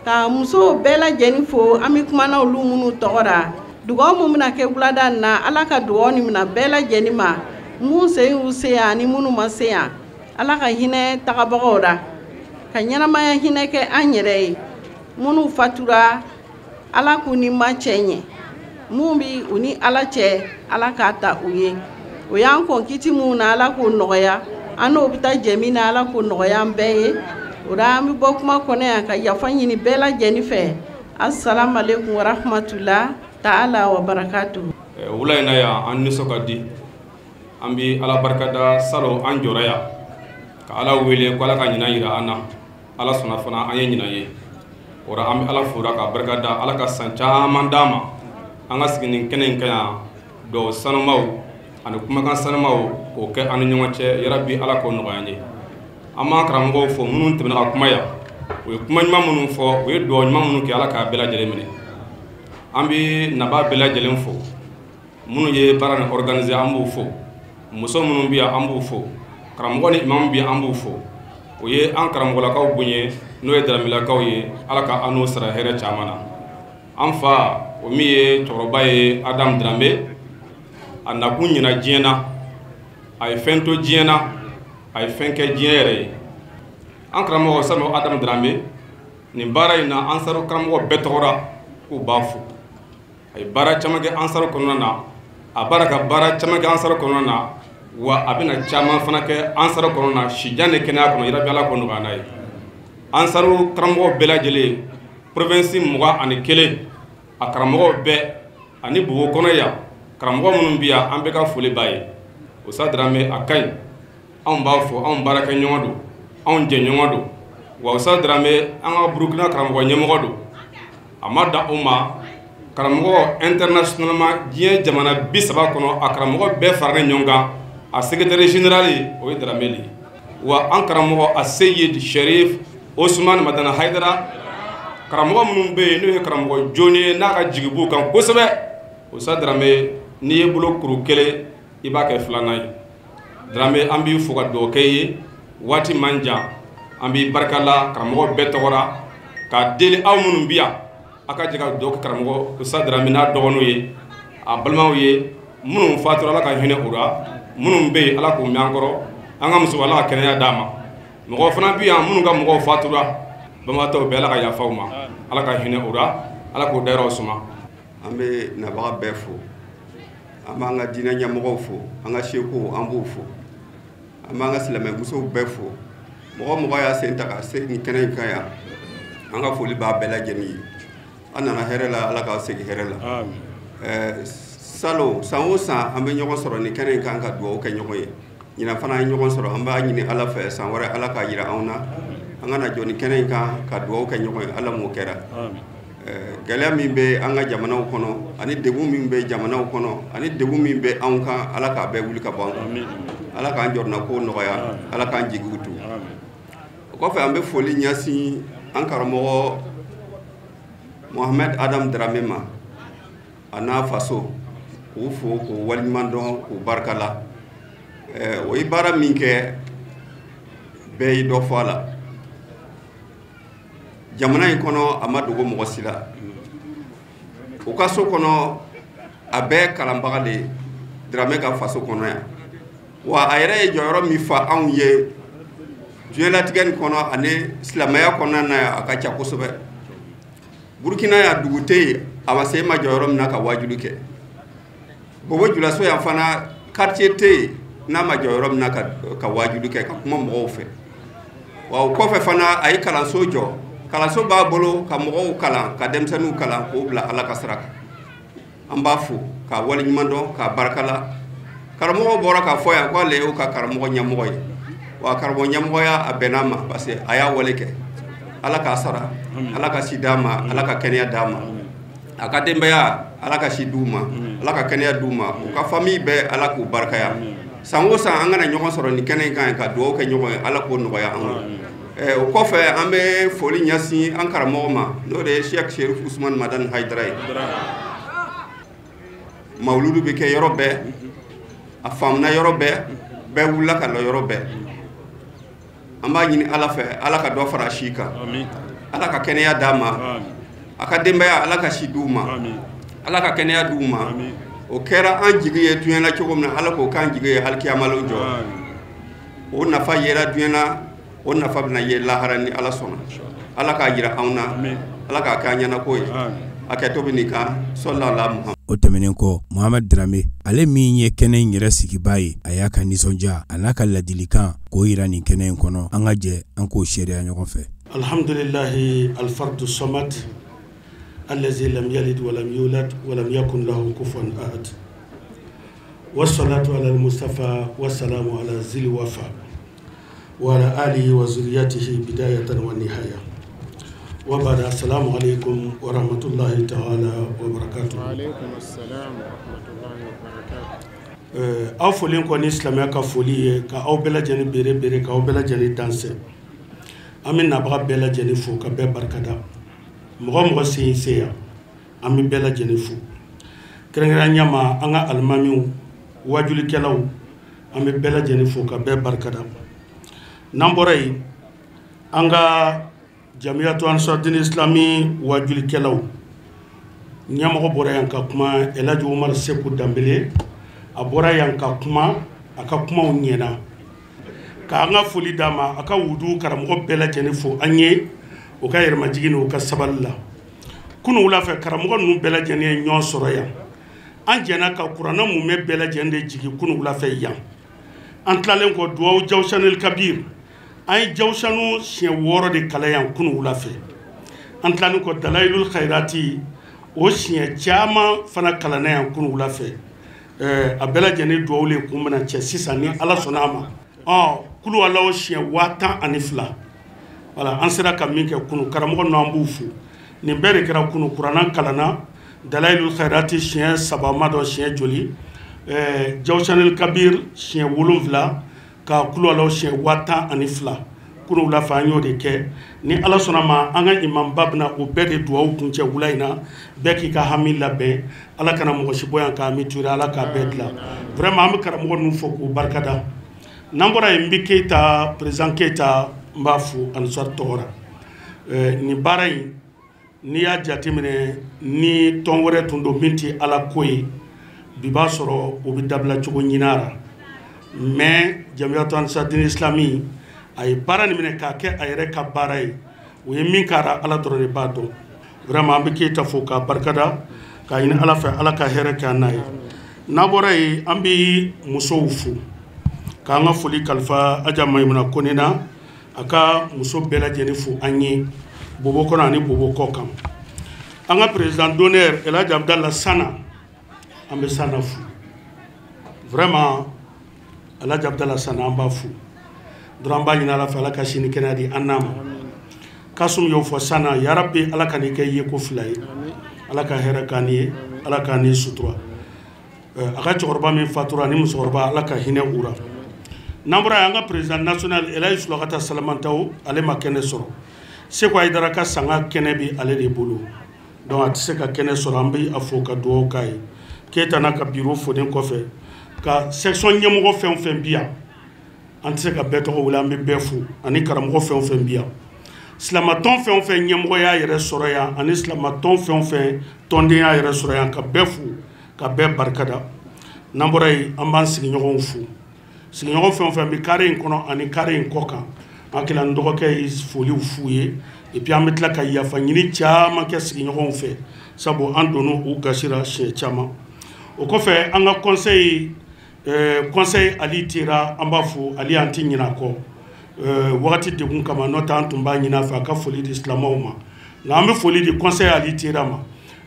Ka musow bɛɛ lajɛlen fo, an bɛ kuma na olu minnu tɔgɔ la. Dugawu mun bɛna kɛ wulada in na, Ala ka dugawu nin minɛ bɛɛ lajɛlen ma, mun sen y'u se yan ani minnu ma se yan. Ala ka hinɛ tagabagaw la, ka ɲɛnamaya hinɛ kɛ an yɛrɛ ye. Minnu fatura, Ala k'u ni ma cɛ ɲɛ. Mun bi u ni Ala cɛ, Ala k'a ta u ye. O y'an kɔn kiti mun na, Ala k'o nɔgɔya an n'o bɛ taa jɛ min na, Ala k'o nɔgɔya an bɛɛ ye. O la, an bɛ bɔ kuma kɔnɔ yan ka yafa ɲini bɛɛ lajɛlen fɛ. Asalaamaaleykum warahmatula taala wa barakatuhu. Wula in na yan, an nisɔn ka di. An bɛ Ala barikada. Salon an jɔra yan ka Ala wele ko Ala ka ɲinan yira an na. Ala sɔnna fana, an ye ɲinan ye. O la, an bɛ Ala fora ka barikada, Ala ka san caman d'an ma, an ka sigi nin kɛnɛ in kan yan, dugawu sanumaw ani kumakan sanumaw k'o kɛ an ni ɲɔgɔn cɛ. Yarabi, Ala k'o nɔgɔya an ye. An b'an karamɔgɔw fo minnu tɛmɛna ka kuma yan. U ye kuma ɲuman minnu fɔ, u ye dugawu ɲuman minnu kɛ, Ala k'a bɛɛ lajɛlen minɛ. An bɛ nabaa bɛɛ lajɛlen fo. Minnu ye baara nin organiser, an b'u fo. Muso minnu bɛ yan, an b'u fo. Karamɔgɔ ni imamu bɛ yan, an b'u fo. O ye an karamɔgɔlakaw bonya, n'o ye Daramilakaw ye. Ala ka an n'o sara hɛrɛ caman na. An fa, o min ye cɛkɔrɔba ye, Adamu Daramɛ, a nakun ɲɛna diɲɛ na, a ye fɛn to diɲɛ na, a ye fɛn kɛ diɲɛ yɛrɛ ye. An karamɔgɔ sanu Adamu Daramɛ, nin baara in na, Ansaru karamɔgɔ bɛɛ tɔgɔra k'u b'a fo. A ye baara caman kɛ Ansaru kɔnɔna na, a baara ka baara caman kɛ Ansaru kɔnɔna na, wa a bɛna caman fana kɛ Ansaru kɔnɔna na, sijan ni kɛnɛya kɔnɔ. Yarabi, Ala k'o nɔgɔya n'a ye. Ansaru karamɔgɔw bɛɛ lajɛlen, province 21, a karamɔgɔw bɛɛ ani Bobo kɔnɔ yan karamɔgɔ minnu bɛ yan, an bɛɛ ka foli b'a ye. O sa Daramɛ, a ka ɲi, anw b'a fɔ, anw baarakɛ ɲɔgɔn don, anw jɛɲɔgɔn don. Wa Usa Daramɛ, an ka Burukina karamɔgɔ ɲɛmɔgɔ don. A ma dan o ma, karamɔgɔ internationalement, diɲɛ jamana 30 kɔnɔ, a karamɔgɔ bɛɛ faralen ɲɔgɔn kan, a secrétaire général, o ye Daramɛ de ye. Wa an karamɔgɔ a Seyid Sherif Osman Madana Hayidara, karamɔgɔ minnu bɛ yen n'o ye karamɔgɔ jooni ye, n'a ka jigi b'u kan kosɛbɛ. Usa Daramɛ, n'i ye bolo kuru kelen, i b'a kɛ filanan ye. Daramɛ, an b'i fo ka dugawu kɛ i ye. Waati man jan, an b'i barikala karamɔgɔ bɛɛ tɔgɔ k'a deli aw minnu bi yan, a ka jɛ ka dugawu kɛ karamɔgɔ Usa Daramɛ n'a dɔgɔninw ye, a balimaw ye. Minnu fatura, Ala ka hinɛ u la. Minnu bɛ yen, Ala k'u mɛn an kɔrɔ. An ka muso, Ala ka kɛnɛya d'a ma. Mɔgɔ fana bɛ yan minnu ka mɔgɔw fatura, banbagatɔw bɛɛ, Ala ka yafa u ma, Ala ka hinɛ u la, Ala k'u dayɔrɔ suma. An bɛ nabaga bɛɛ fo. An b'an ka diinɛ ɲɛmɔgɔw fo, an ka sekow, an b'u fo. An b'an ka silamɛmusow bɛɛ fo. Mɔgɔ mɔgɔ y'a sen ta ka se nin kɛnɛ in kan yan, an ka foli b'a bɛɛ lajɛlen ye. An nana hɛrɛ la, Ala k'aw segin hɛrɛ la. Salon san o san an bɛ ɲɔgɔn sɔrɔ nin kɛnɛ in kan ka dugawu kɛ ɲɔgɔn ye. Ɲinan fana an ye ɲɔgɔn sɔrɔ, an b'a ɲini Ala fɛ san wɛrɛ Ala k'a jira anw na, an ka na jɔ nin kɛnɛ in kan ka dugawu kɛ ɲɔgɔn ye. Ala m'o kɛra. Gɛlɛya min bɛ an ka jamanaw kɔnɔ ani degun min bɛ jamanaw kɔnɔ ani degun min bɛ anw kan, Ala k'a bɛɛ wuli ka bɔ an kan. Ala k'an jɔrɔnako nɔgɔya, Ala k'an jigiw tu. O kɔfɛ an bɛ foli ɲɛsin an karamɔgɔ Mohamed Adam Dramé ma a n'a faso, k'u fo k'u waleɲuman dɔn k'u barika la. O ye baara min kɛ, bɛɛ ye dɔ fɔ a la. Jamana in kɔnɔ a ma dogo mɔgɔ si la. U ka so kɔnɔ a bɛɛ kalanbaga de ye Dramé ka faso kɔnɔ yan. Wa a yɛrɛ ye jɔyɔrɔ min fa anw ye diɲɛlatigɛ nin kɔnɔ ani silamɛya kɔnɔna na yan, a ka ca kosɛbɛ. Burukina yan dugu tɛ yen a ma se e ma jɔyɔrɔ min na ka wajuli kɛ. Bobo Julaso yan fana quartier tɛ yen n'a ma jɔyɔrɔ min na ka wajuli kɛ, ka kuma mɔgɔw fɛ. Wa o kɔfɛ fana a ye kalanso jɔ. Kalanso b'a bolo ka mɔgɔw kalan, ka denmisɛnninw kalan k'o bila Ala ka sira kan. An b'a fo k'a waleɲuman dɔn k'a barika la. Karamɔgɔ bɔra k'a fɔ yan k'ale y'o ka karamɔgɔ ɲɛmɔgɔ ye. Wa karamɔgɔ ɲɛmɔgɔya a bɛnn'a ma parce que a y'a wale kɛ. Ala k'a sara, Ala ka si d'a ma, Ala ka kɛnɛya d'a ma. A ka denbaya Ala ka si d'u ma, Ala ka kɛnɛya d'u ma. U ka famille bɛɛ Ala k'u barikaya. San o san an kana ɲɔgɔn sɔrɔ nin kɛnɛ in kan ka dugawu kɛ ɲɔgɔn ye, Ala k'o nɔgɔya anw ye. O kɔfɛ an bɛ foli ɲɛsin an karamɔgɔ ma, n'o de ye Cheikh Cherif Ousmane Madani Haidara ye. Mawuludu bɛ kɛ yɔrɔ bɛɛ, a faamuna yɔrɔ bɛɛ, bɛɛ wulila ka lɔ yɔrɔ bɛɛ. An b'a ɲini Ala fɛ, Ala ka dɔ fara si kan, Ala ka kɛnɛya d'a ma, a ka denbaya Ala ka si d'u ma, Ala ka kɛnɛya d'u ma. O kɛra an jigi ye diɲɛ na cogo min na, Ala k'o k'an jigi ye alikiyama jɔ. O nafa yera diɲɛ na, o nafa bɛna ye lahara ni Ala sɔnna. Ala k'a jira anw na, Ala k'a kɛ an ɲɛna ko ye. A kɛto bɛ nin kan, sɔlala Muhamadu. O tɛmɛnen kɔ, Mohamed Dramé ale min ye kɛnɛ in yɛrɛ sigibaa ye, a y'a ka nisɔndiya a n'a ka ladilikan k'o yira nin kɛnɛ in kɔnɔ. An ka jɛ an k'o seereya ɲɔgɔn fɛ. Alhamdulillahi alfardu samad allazi lam yalid wa lam yulad wa lam yakun lahu kufuwan ahad. Wassalatu ala al-Mustafa wassalamu ala zil wafa wa ala alihi wa zurriyatihi bidayatan wa nihaya. Wa ba'da, assalamu alaikum wa rahmatullahi ta'ala wa barakatuh. Wa alaikum assalam wa rahmatullahi wa barakatuh. Aw folen kɔ ni silamɛya ka foli ye, ka aw bɛɛ lajɛlen bere bere, ka aw bɛɛ lajɛlen dansɛ. An bɛ nabaga bɛɛ lajɛlen fo ka bɛɛ barikada. Mɔgɔ mɔgɔ sen se yan, an bɛ bɛɛ lajɛlen fo. Kɛrɛnkɛrɛnnenya ma an ka alimamiw, wajulikɛlaw, an bɛ bɛɛ lajɛlen fo ka bɛɛ barikada. N'an bɔra yen, an ka Jamiyatu Ansar-Dine Islami wajulikɛlaw ɲɛmɔgɔ bɔra yan ka kuma, Elhaji Umar Seku Danbele, a bɔra yan ka kuma, a ka kumaw ɲɛna. K'an ka foli d'a ma, a ka wudu karamɔgɔ bɛɛ lajɛlen fo an ye, o ka yɛrɛmajigin n'o ka sabali la. Kunun wula fɛ, karamɔgɔ ninnu bɛɛ lajɛlen ye ɲɔgɔn sɔrɔ yan. An jɛna ka kuranɛ mumɛ bɛɛ lajɛlen de jigin kunun wula fɛ yan. An tilalen kɔ duwawu Jawusanil Kabir, an ye Jawusanu siɲɛ 6 de kalan yan kunun wula fɛ. An tilalen kɔ Dalayilul Khayrati, o siɲɛ caman fana kalanna yan kunun wula fɛ. A bɛɛ lajɛlen duwawu le kun bɛna cɛ sisan ni Ala sɔnna a ma. Kulu Alahu siɲɛ 10,002. Voilà, an sera ka min kɛ kunun, karamɔgɔ ninnu an b'u fo. Nin bɛɛ de kɛra kunun, kuranɛ kalanna, Dalayilul Khayrati siɲɛ 3 ma dɔn siɲɛ joli, Jawusanil Kabir siɲɛ 7, ka kulu Alahu siɲɛ 10,002. Kunun wula fɛ an y'o de kɛ. Ni Ala sɔnna ma, an ka imamba bɛna o bɛɛ de duwawu kuncɛ wula in na. Bɛɛ k'i ka hami labɛn, Ala kana mɔgɔ si bɔ yan k'a hami tuuru, Ala k'a bɛɛ dilan. Vraiment an bɛ karamɔgɔ ninnu fo k'u barikada. N'an bɔra yen, n bɛ Keyita, président Keyita, n b'a fo Ansar tɔgɔ la. Nin baara in, n'i y'a jateminɛ ni tɔn wɛrɛ tun don min tɛ Ala ko ye, bi b'a sɔrɔ o bɛ dabila cogo ɲini a la. Mais Jamiyatu Ansar-Dine Islami a ye baara nin minɛ k'a kɛ a yɛrɛ ka baara ye. O ye min kɛra, Ala dɔrɔn de b'a dɔn. Vraiment an bɛ Keyita fo k'a barikada, k'a ɲini Ala fɛ Ala ka hɛrɛ kɛ an n'a ye. N'an bɔra yen, an bɛ musow fo, k'an ka foli kalifa Aja Mayimuna Kone na, a ka muso bɛɛ lajɛlen fo an ye Bobo kɔnɔ ani Bobo kɔ kan. An ka président d'honneur Elhaji Abudala Sana, An bɛ Sana fo. Vraiment Alhaji Abdala Sana an b'a fo. Dɔrɔn an b'a ɲini Ala fɛ Ala ka sini kɛnɛya di an n'a ma. Kasum y'o fɔ Sana yarabi Ala ka n'i kɛ yeko fila ye. Ala ka hɛrɛ k'an ye, Ala k'an ni sutura. A ka cɛkɔrɔba min fatura ni musokɔrɔba Ala ka hinɛ u la. N'an bɔra yen an ka président national Elayi Sulakata Salamantaw ale ma kɛnɛ sɔrɔ. Seko Hayidara ka sanga kɛnɛ bɛ ale de bolo. Donc a tɛ se ka kɛnɛ sɔrɔ an bɛ a fo ka dugawu k'a ye. Keyita n'a ka bureau folen kɔfɛ ka section ɲɛmɔgɔ fɛn o fɛn bi yan an tɛ se ka bɛɛ tɔgɔ wele an bɛ bɛɛ fo ani karamɔgɔ fɛn o fɛn bi yan. Silamatɔn fɛn o fɛn ɲɛmɔgɔ y'a yɛrɛ sɔrɔ yan ani silamatɔn fɛn o fɛn tɔnden y'a yɛrɛ sɔrɔ yan ka bɛɛ fo ka bɛɛ barikada. N'an bɔra yen an b'an sigiɲɔgɔnw fo. Sigiɲɔgɔn fɛn o fɛn bɛ carré in kɔnɔ ani carré in kɔ kan an kila n dɔgɔkɛ ye foliw f'u ye et puis an bɛ tila ka yafa ɲini caman kɛ sigiɲɔgɔnw fɛ sabu an donn'u u gasira siɲɛ caman. O kɔfɛ an ka conseil conseil Ali Tera an b'a fo Ali an tɛ ɲinɛ a kɔ wagati degun kama n'o tɛ an tun b'a ɲini a fɛ a ka foli di silamɛw ma nka an bɛ foli di conseil Ali Tera ma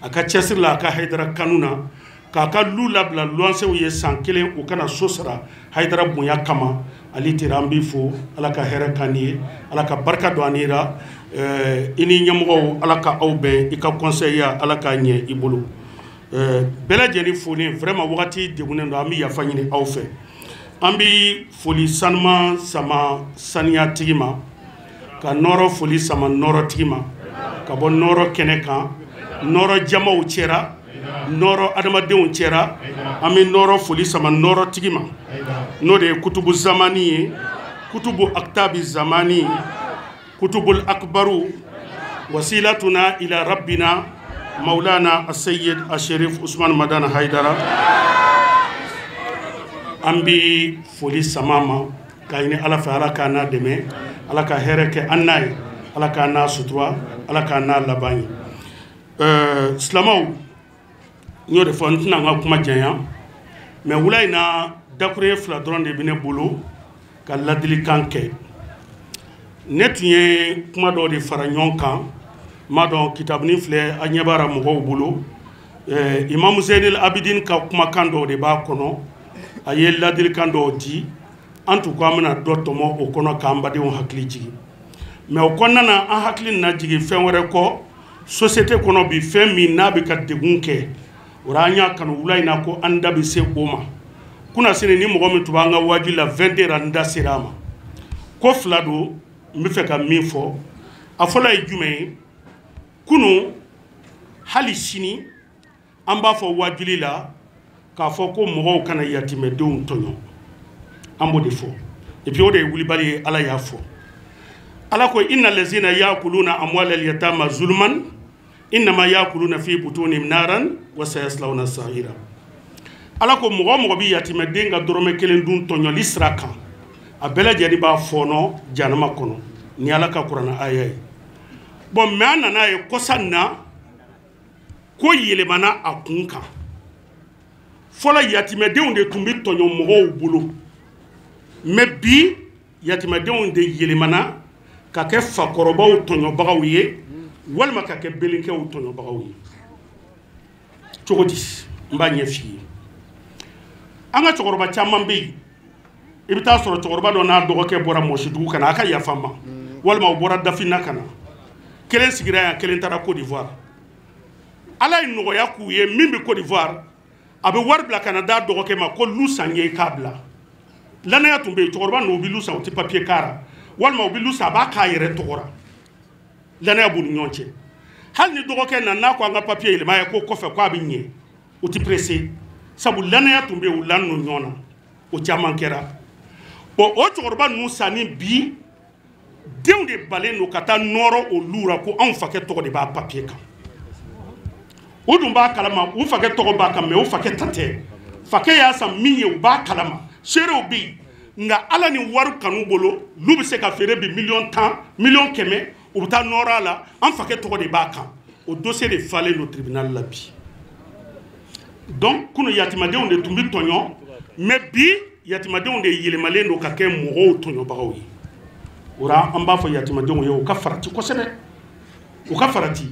a ka cɛsiri la a ka Hayidara kanu na k'a ka lu labila luwansew ye san kelen u kana so sara Hayidara bonya kama. Ali Tera an b'i fo Ala ka hɛrɛ k'an ye Ala ka barika don an la i ni ɲɛmɔgɔw Ala ka aw bɛn i ka conseil ya Ala k'a ɲɛ i bolo. Bɛɛ lajɛlen foli vraiment wagati degunnen don an bɛ yafa ɲini aw fɛ. An bɛ foli sanuman sama saniyatigi ma ka nɔrɔ foli sama nɔrɔtigi ma ka bɔ nɔrɔ kɛnɛ kan nɔrɔ jamaw cɛra nɔrɔ adamadenw cɛra an bɛ nɔrɔ foli sama nɔrɔtigi ma n'o de ye kutubu zamani ye kutubu aktabi zamani kutubul akbaru wasilatuna ila rabbina maulana asayid asherif Usman Madani Hayidara. An bɛ foli sama ma k'a ɲini Ala fɛ Ala k'an n'a dɛmɛ Ala ka hɛrɛ kɛ an n'a ye Ala k'an n'a sutura Ala k'an n'a laban ye. Silamɛw n y'o de fɔ n tɛna n ka kuma janya mais wula in na dakuruɲɛ fila dɔrɔn de bɛ ne bolo ka ladilikan kɛ. Ne tun ye kuma dɔw de fara ɲɔgɔn kan n m'a dɔn kitabuni filɛ a ɲɛ b'a la mɔgɔw bolo. Imamu Zeynel Abidin ka kumakan dɔw de b'a kɔnɔ a ye ladilikan dɔw di an tun ko an bɛna dɔ tɔmɔ o kɔnɔ k'an badenw hakili jigin mais o kɔnɔna na an hakili nana jigin fɛn wɛrɛ kɔ société kɔnɔ bi fɛn min n'a bɛ ka degun kɛ o la an y'a kanu wula in na ko an da bɛ se o ma. Kunnasini ni mɔgɔ min tun b'an ka waaju la 22 an da sera a ma. Ko fila don n bɛ fɛ ka min fɔ a fɔlɔ ye jumɛn ye kunun hali sini an b'a fɔ waajuli la k'a fɔ ko mɔgɔw kana yatimɛdenw tɔɲɔ an b'o de fɔ et puis o de ye wulibali ye Ala y'a fɔ. Ala ko inna lazina yakuluna amwalal yatama zulman innama yakuluna fi butunihim naran wa sayaslawna sa'ira. Ala ko mɔgɔ mɔgɔ bɛ yatimɛden ka dɔrɔmɛ kelen dun tɔɲɔli sira kan a bɛɛ lajɛlen b'a fɔɔnɔ jahanama kɔnɔ ni Ala ka kuranɛ aya ye. Bon mais an nana ye kɔsa in na ko yɛlɛmana a kun kan. Fɔlɔ yatimɛdenw de tun bɛ tɔɲɔ mɔgɔw bolo mais bi yatimɛdenw de yɛlɛmana ka kɛ fakɔrɔbaw tɔɲɔbagaw ye walima ka kɛ belenkɛw tɔɲɔbagaw ye. Cogo di n b'a ɲɛ f'i ye. An ka cɛkɔrɔba caman bɛ yen i bɛ taa sɔrɔ cɛkɔrɔba dɔ n'a dɔgɔkɛ bɔra Mɔsidugu ka na a ka yafa n ma walima u bɔra Dafina ka na kelen sigira yan kelen taara Côte d'Ivoire. Ala ye nɔgɔya k'u ye min bɛ Côte d'Ivoire a bɛ wari bila ka na d'a dɔgɔkɛ ma ko lu san ye k'a bila. Lanaya tun bɛ yen cɛkɔrɔba ninnu u bɛ lu san u tɛ papier k'a la walima u bɛ lu san a b'a k'a yɛrɛ tɔgɔ la lanaya b'u ni ɲɔgɔn cɛ. Hali ni dɔgɔkɛ nana n'a ko an ka papier yɛlɛma ye ko kɔfɛ k'a bɛ ɲɛ u tɛ pressé sabu lanaya tun bɛ yen u lannen don ɲɔgɔn na o caman kɛra. Bon o cɛkɔrɔba ninnu sanni bi denw de balen don ka taa nɔrɔ olu la ko anw fakɛ tɔgɔ de b'a papier kan. O dun b'a kalama u fakɛ tɔgɔ b'a kan mais u fakɛ ta tɛ fakɛ y'a san min ye u b'a kalama seerew bɛ yen nka Ala ni wari kanu bolo n'u bɛ se ka feere bi miliyɔn 10 miliyɔn 100 u bɛ taa nɔrɔ a la an fakɛ tɔgɔ de b'a kan o dossier de falen don tribunal la bi. Donc kunun yatimadenw de tun bɛ tɔɲɔ mais bi yatimadenw de yɛlɛmalen don ka kɛ mɔgɔw tɔɲɔbagaw ye. O la an b'a fɔ yatimadenw ye u ka farati kosɛbɛ u ka farati.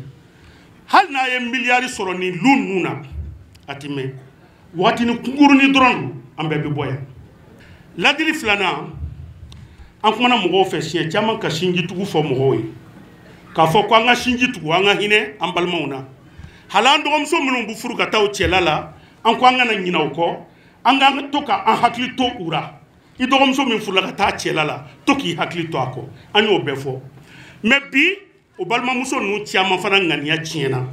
Hali n'a ye miliyari sɔrɔ nin lu ninnu na a ti mɛn. Waatinin kunkurunin dɔrɔn don, an bɛɛ bɛ bɔ yan. Ladili filanan, an kumana mɔgɔw fɛ siɲɛ caman ka sinjitugu fɔ mɔgɔw ye, k'a fɔ ko an ka sinji tugu, an ka hinɛ an balimaw na. Hali an dɔgɔmuso minnu bɛ furu ka taa u cɛla la, an ko an kana ɲinɛ u kɔ, an k'an to ka an hakili to u la. I dɔgɔmuso min furula ka taa cɛla la, to k'i hakili to a kɔ. An y'o bɛɛ fɔ. Mais bi o balimamuso ninnu caman fana ŋaniya tiɲɛna.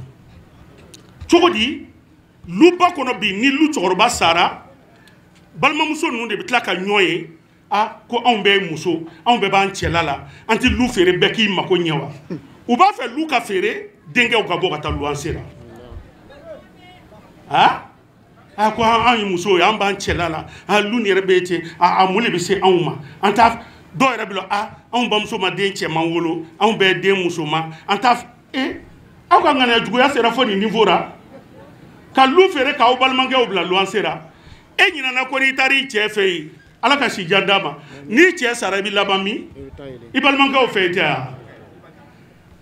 Cogo di? Luba kɔnɔ bi, ni lu cɛkɔrɔba sara, balimamuso ninnu de bɛ tila ka ɲɔgɔn ye. A ko anw bɛɛ ye muso, anw bɛɛ b'an cɛla la, an tɛ lu feere, bɛɛ k'i mako ɲɛ wa? U b'a fɛ lu ka feere, denkɛw ka bɔ ka taa luwanse la. A ko anw ye musow ye, an b'an cɛla la, a lu nin yɛrɛ bɛ ten, a mun de bɛ se anw ma? An t'a dɔw yɛrɛ bɛ a anw bamuso ma den cɛman wolo, anw bɛɛ den musoman, an t'a aw ka ŋaniya juguya sera fo nin niveau la, ka lu feere k'aw balimakɛw bila luwanse la. E ɲinɛna ko n'i taara i cɛ fɛ yen, Ala ka si jan d'a ma, n'i cɛ sara i bɛ laban min? I balimakɛw fɛ yen tɛ wa?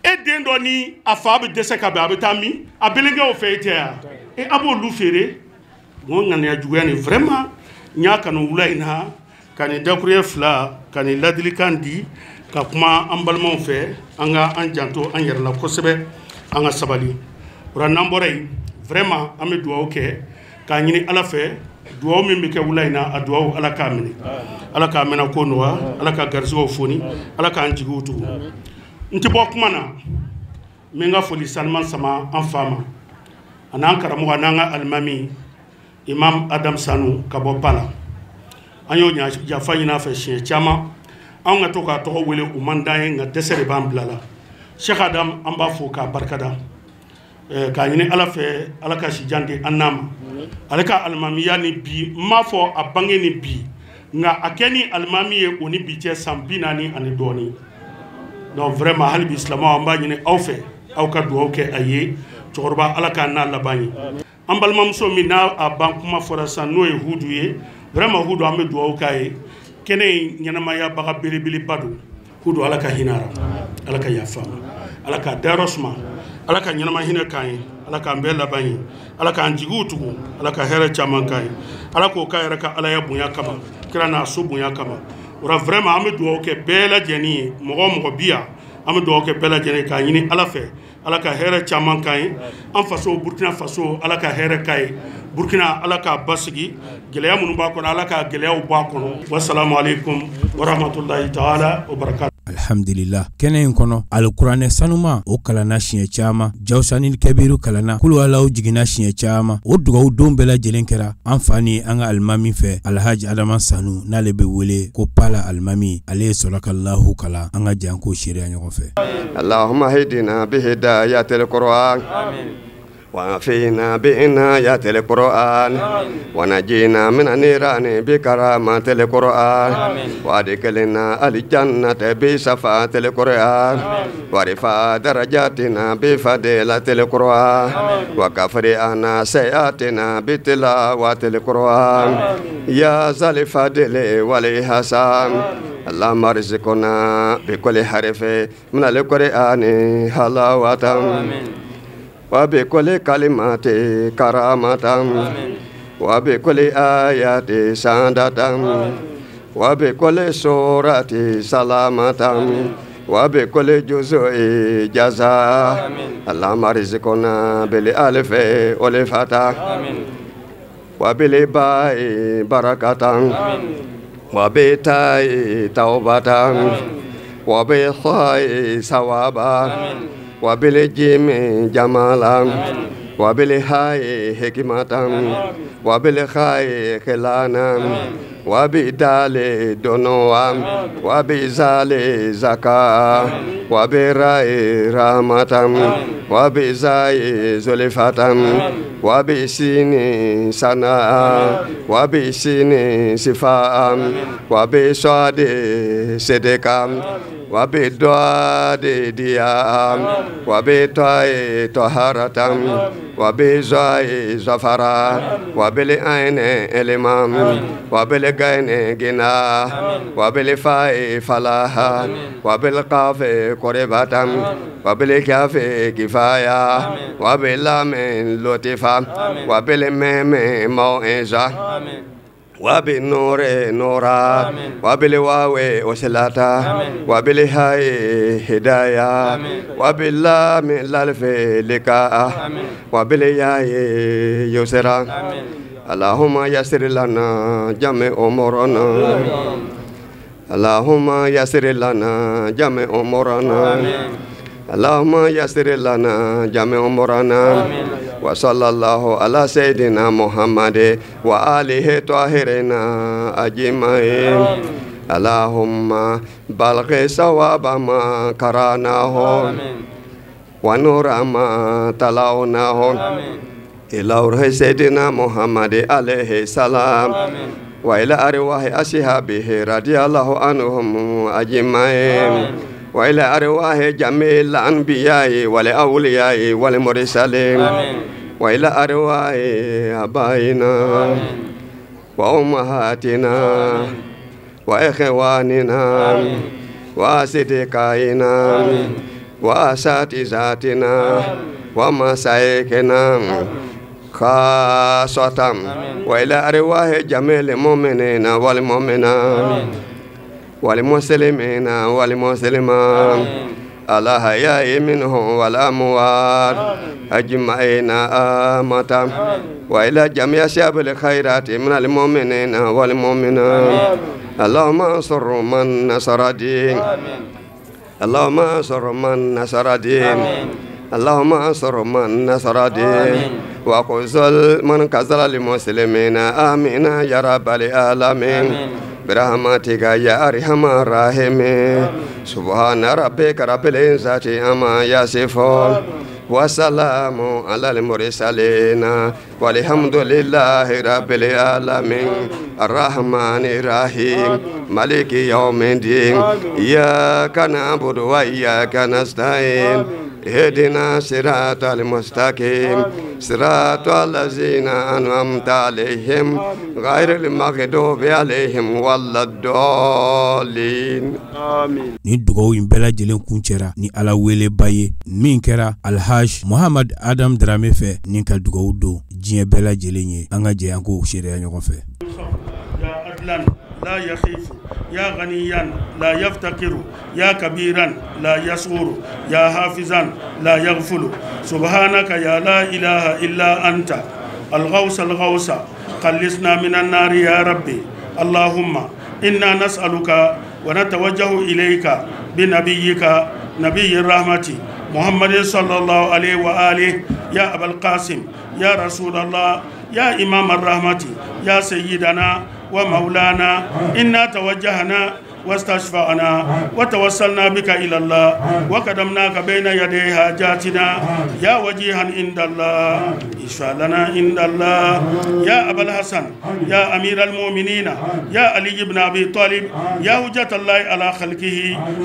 E den dɔ ni a fa bɛ dɛsɛ ka bɛn, a bɛ taa min? A belenkɛw fɛ yen tɛ wa? E a b'olu feere. N ko ŋaniya juguya nin vraiment n y'a kanu wula in na ka nin dakuruɲɛ fila ka nin ladilikan di, ka kuma an balimaw fɛ, an ka an janto an yɛrɛ la kosɛbɛ, an ka sabali. O la n'an bɔra yen, vraiment an bɛ dugawu kɛ k'a ɲini Ala fɛ, dugawu min bɛ kɛ wula in na, a dugawu Ala k'a minɛ, Ala k'a mɛnna ko nɔgɔya, Ala ka garisɛgɛw foni, Ala k'an jigiw tugu. N tɛ bɔ kuma na, n bɛ n ka foli sanuman sama an fa ma, a n'an karamɔgɔ, a n'an ka alimami Imam Adam Sanu ka bɔ Pala. An y'o yafa ɲini a fɛ siɲɛ caman, anw ka to k'a tɔgɔ wele o man d'an ye, nka dɛsɛ de b'an bila la. Cheikh Adam, an b'a fo k'a barikada, k'a ɲini Ala fɛ, Ala ka si jan di an n'a ma. Ale ka alimamiya ni bi, n m'a fɔ a bange ni bi, nka a kɛ ni alimami ye o ni bi cɛ san 40 ani dɔɔnin. Donc vraiment hali bi silamɛw, an b'a ɲini aw fɛ, aw ka dugawu kɛ a ye. Cɛkɔrɔba, Ala k'a n'a laban ye. An balimamuso min n'a a ban kuma fɔra sisan, n'o ye Hudu ye, vraiment Hudu, an bɛ dugawu k'a ye. Kɛnɛ in ɲɛnamayabaga belebeleba don. Hudu, Ala ka hinɛ a la, Ala ka yafa a ma, Ala k'a dayɔrɔ suma, Ala ka ɲɛnama hinɛ k'an ye, Ala k'an bɛɛ laban ye, Ala k'an jigiw tugu, Ala ka hɛrɛ caman k'an ye, Ala k'o k'a yɛrɛ ka Alaya bonya kama, kira n'a so bonya kama. O la vraiment an bɛ dugawu kɛ bɛɛ lajɛlen ye, mɔgɔ o mɔgɔ bi yan, an bɛ dugawu kɛ bɛɛ lajɛlen ye k'a ɲini Ala fɛ, Ala ka hɛrɛ caman k'an ye. An faso Burkina Faso, Ala ka hɛrɛ k'a ye. Burkina, Ala k'a basigi, gɛlɛya minnu b'a kɔnɔ, Ala ka gɛlɛyaw bɔ a kɔnɔ. Wasalamu aleykum warahmatulahi taala wa barakatu. Alhamdulillah, kɛnɛ in kɔnɔ alikuranɛ sanuma o kalanna siɲɛ caman, jawusanil kɛbiru kalanna, kuluwalaw jiginna siɲɛ caman. O dugawu don bɛɛ lajɛlen kɛra an fa ni an ka alimami fɛ, Alhaji Adama Sanu, n'ale bɛ wele ko Pala alimami, ale ye sɔrɔkalahu kalan. An ka jan k'o seereya ɲɔgɔn fɛ. Allahumma hidina bihidayatil Qur'an وعافينا بعناية القرآن ونجينا من النيران بكرامة القرآن وأدخلنا الجنة بشفاعة القرآن ورفع درجاتنا بفضيلة القرآن وكفر عنا سيئاتنا بتلاوة القرآن يا ذا الفضل والإحسان اللهم ارزقنا بكل حرف من القرآن حلاوة وبكل كلمة كرامة وبكل آية سعادة وبكل سورة سلامة وبكل جزء جزاء اللهم ارزقنا بالألف والفتح وبالباء بركة وبالتاء توبة وبالخاء ثوابا وبالجيم جمالا وبالهاء حكمة وبالخاء خلانا وبالدال دنوا وبالزال زكاة وبالراء رحمة وبالزاء زلفة وبالسين سناء وبالسين صفاء وبالصاد صدقا وبالضاد ضياء وبالطاء طهارة وبالزاء زفرا وبالعين علما وبالغين وبالغين غنى وبالفاء فلاحا وبالقاف قربة وبالكاف كفاية وباللام لطفا وبالميم موعظة وبالنور نورا وبالواو وصلاة وبالهاء هداية وباللام الألف لقاء وبالياء يسرا. اللهم يسر لنا جميع أمورنا. اللهم يسر لنا جميع أمورنا. اللهم يسر لنا جميع أمورنا. وصلى الله على سيدنا محمد وآله طاهرين أجمعين. اللهم بلغ ثواب ما قرأناه ونور ما تلوناه إلى روح سيدنا محمد عليه السلام وإلى أرواح أصحابه رضي الله عنهم أجمعين وإلى أرواح جميع الأنبياء والأولياء والمرسلين وإلى أرواح آبائنا وأمهاتنا وإخواننا وأصدقائنا وأساتذتنا ومشايخنا خاصة وإلى أرواح جميع المؤمنين والمؤمنات والمسلمين والمسلمات الأحياء منهم والأموات أجمعين آمة وإلى جميع أصحاب الخيرات من المؤمنين والمؤمنات. اللهم انصر من نصر الدين. اللهم انصر من نصر الدين. اللهم انصر من نصر الدين وخذل من خذل المسلمين. آمين يا رب العالمين برحمتك يا أرحم الراحمين. سبحان ربك رب العزة عما يصفون وسلام على المرسلين والحمد لله رب العالمين. الرحمن الرحيم مالك يوم الدين إياك نعبد وإياك نستعين اهدنا صراط المستقيم صراط الذين أنعمت عليهم غير المغضوب عليهم ولا الضالين. آمين. Ni dugawu in bɛɛ lajɛlen kuncɛra ni Ala weleba ye min kɛra Alhaji Muhammad Adam Darame fɛ ni ka dugawu don diɲɛ bɛɛ lajɛlen ye. An ka jɛ an k'o seereya ɲɔgɔn fɛ. لا يخيف يا غنيا لا يفتقر يا كبيرا لا يصغر يا حافظا لا يغفل. سبحانك يا لا إله إلا أنت الغوث الغوث خلصنا من النار يا ربي. اللهم إنا نسألك ونتوجه إليك بنبيك نبي الرحمة محمد صلى الله عليه وآله يا أبا القاسم يا رسول الله يا إمام الرحمة يا سيدنا ومولانا. إنا توجهنا واستشفعنا وتوسلنا بك إلى الله وقدمناك بين يدي حاجاتنا يا وجيها عند الله اشفع لنا عند الله. يا أبا الحسن يا أمير المؤمنين يا علي بن أبي طالب يا حجة الله على خلقه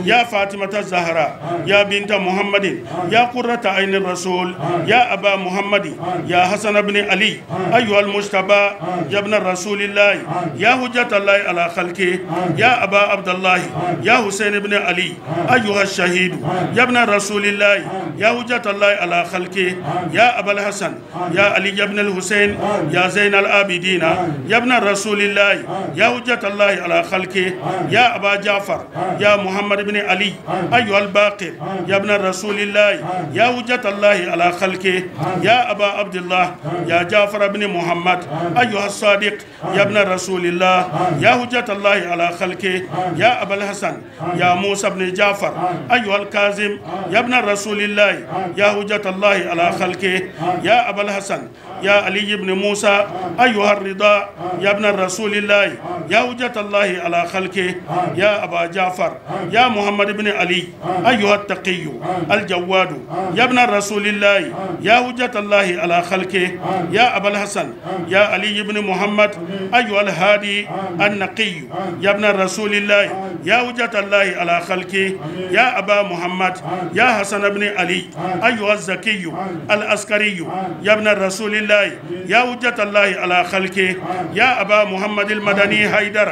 يا فاطمة الزهراء يا بنت محمد يا قرة عين الرسول يا أبا محمد يا حسن بن علي أيها المجتبى يا ابن الرسول الله يا حجة الله على خلقه يا أبا عبد الله يا حسين بن علي أيها الشهيد يا ابن رسول الله يا حجة الله على خلقه يا أبا الحسن يا علي بن الحسين يا زين العابدين يا ابن رسول الله يا حجة الله على خلقه يا أبا جعفر يا محمد بن علي أيها الباقر يا ابن رسول الله يا حجة الله على خلقه يا أبا عبد الله يا جعفر بن محمد أيها الصادق يا ابن رسول الله يا حجة الله على خلقه يا أبا الحسن يا موسى بن جعفر أيها الكاظم يا ابن رسول الله يا حجة الله على خلقه يا أبا الحسن يا علي بن موسى أيها الرضا يا ابن رسول الله يا حجة الله على خلقه يا أبا جعفر يا محمد بن علي أيها التقي الجواد يا ابن رسول الله يا حجة الله على خلقه يا أبا الحسن يا علي بن محمد أيها الهادي النقي يا ابن رسول الله الله يا وجهة الله على خلقه يا أبا محمد يا حسن بن علي أيها الزكي العسكري يا ابن رسول الله يا وجهة الله على خلقه يا أبا محمد المدني حيدر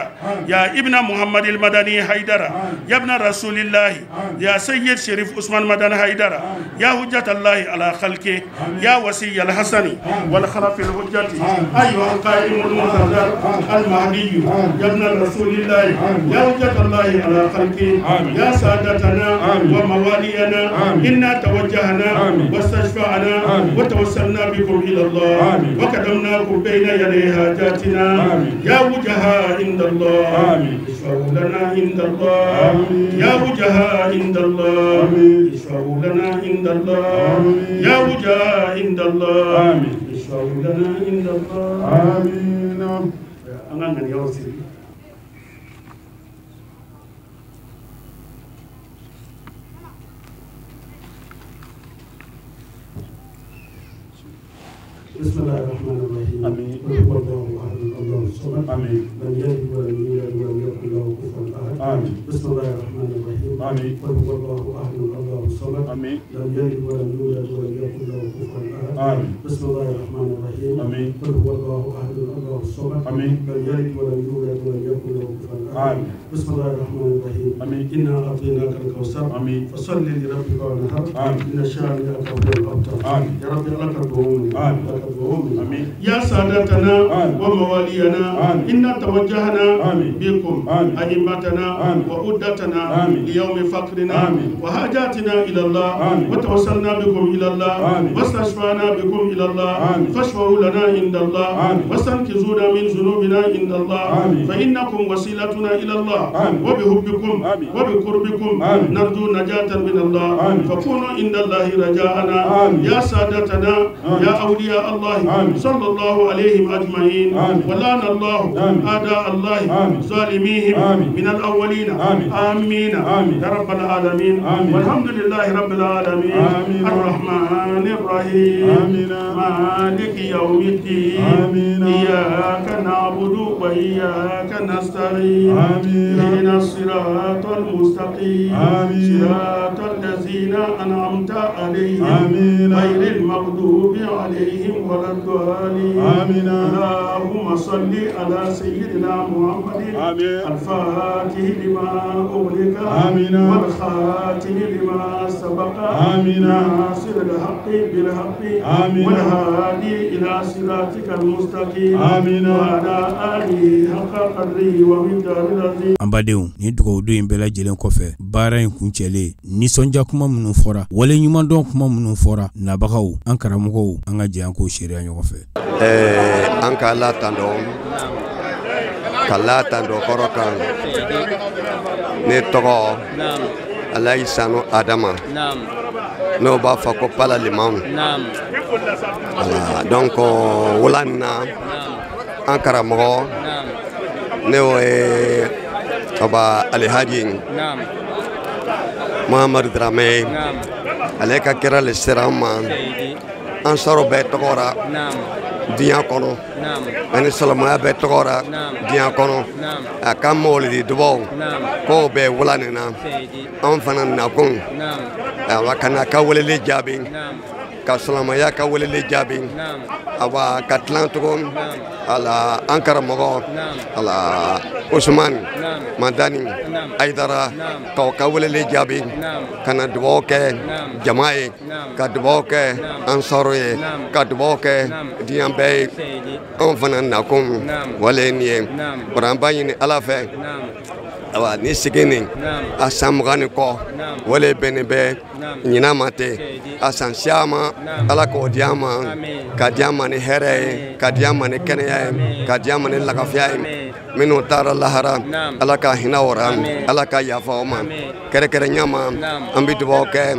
يا ابن محمد المدني حيدر يا ابن رسول الله يا سيد شريف عثمان مدن حيدر يا حجة الله على خلقه يا وسي الحسن والخلف الحجة أيها القائم المنتظر المهدي يا ابن رسول الله يا حجة الله على خلقه يا سادتنا وموالينا إنا توجهنا واستشفعنا وتوسلنا بكم إلى الله وقدمناكم بين يدي حاجاتنا يا وجهاء عند الله اشفعوا لنا عند الله يا وجهاء عند الله اشفعوا لنا عند الله يا وجهاء عند الله اشفعوا لنا عند الله آمين. أنا من يوصي بسم الله الرحمن الرحيم. آمين. قل هو الله أحد الله الصمد. آمين. لم يلد ولم يولد ولم يكن له كفوا أحد. آمين. بسم الله الرحمن الرحيم. آمين. قل هو الله أحد الله الصمد. آمين. لم يلد ولم يولد ولم يكن له كفوا أحد. آمين. بسم الله الرحمن الرحيم. آمين. قل هو الله أحد الله الصمد. آمين. لم يلد ولم يولد ولم يكن له كفوا أحد. آمين. بسم الله الرحمن الرحيم. آمين. إنا أعطيناك الكوثر. آمين. فصل لربك وانحر. آمين. إن شانئك هو الأبتر. آمين. يا رب لك الدعوة. آمين. يا سادتنا وموالينا إنا توجهنا بكم أئمتنا وعدتنا ليوم فقرنا وحاجاتنا إلى الله وتوسلنا بكم إلى الله واستشفعنا بكم إلى الله فاشفعوا لنا عند الله واستنقذونا من ذنوبنا عند الله فإنكم وسيلتنا إلى الله وبحبكم وبقربكم نرجو نجاة من الله فكونوا عند الله رجاءنا يا سادتنا يا أولياء الله صلى الله عليهم أجمعين ولعن الله أعداء الله ظالميهم من الأولين آمين يا رب العالمين والحمد لله رب العالمين الرحمن الرحيم مالك يوم الدين إياك نعبد وإياك نستعين اهدنا الصراط المستقيم صراط الذين أنعمت عليهم غير المغضوب عليهم ولا الضالين. آمين. اللهم صل على سيدنا محمد الفاتح لما أغلق والخاتم لما سبق ناصر الحق بالحق والهادي إلى صراطك المستقيم وعلى آله حق قدره ومقداره العظيم. An badenw ni dugawu in bɛɛ lajɛlen kɔfɛ baara in kuncɛlen nisɔndiya kuma minnu fɔra wale ɲumandɔn kuma minnu fɔra nabagaw an karamɔgɔw an ka jɛ an k'o seereya ɲɔgɔn fɛ. An ka Ala tando ka Ala tando kɔrɔ kan ne tɔgɔ Alayi Sanu Adama n'o b'a fɔ ko Pala Limamu. Donc wula nin na an karamɔgɔ ne y'o ye Aba Alihaji Muhamadu Dramɛ ale ka kira le sera an ma an sɔrɔ bɛɛ tɔgɔ ra diɲɛ kɔnɔ ani silamɛya bɛɛ tɔgɔ ra diɲɛ kɔnɔ a ka mawulidi dubaw k'o bɛɛ wula nin na an fana nakun awa ka na ka weleli jaabi ka silamɛya ka weleli jaabi awa ka tilan tugun ala an karamɔgɔ ala Usman Madani Aidara k'aw ka weleli jaabi ka na dugawu kɛ jama ye ka dugawu kɛ ansaro ye ka dugawu kɛ diɲɛ bɛɛ ye anw fana nakun wale ye nin ye bari an b'a ɲini Ala fɛ awa ni sigi nin a san 20 ni kɔ wale bɛnnen bɛ ɲinan ma ten a san caman Ala k'o di an ma ka di an ma ni hɛrɛ ye ka di an ma ni kɛnɛya ye ka di an ma ni lafiya ye minnu taara lahara Ala ka hinɛ o ra Ala ka yafa o ma kɛrɛnkɛrɛnya ma an bɛ dugawu kɛ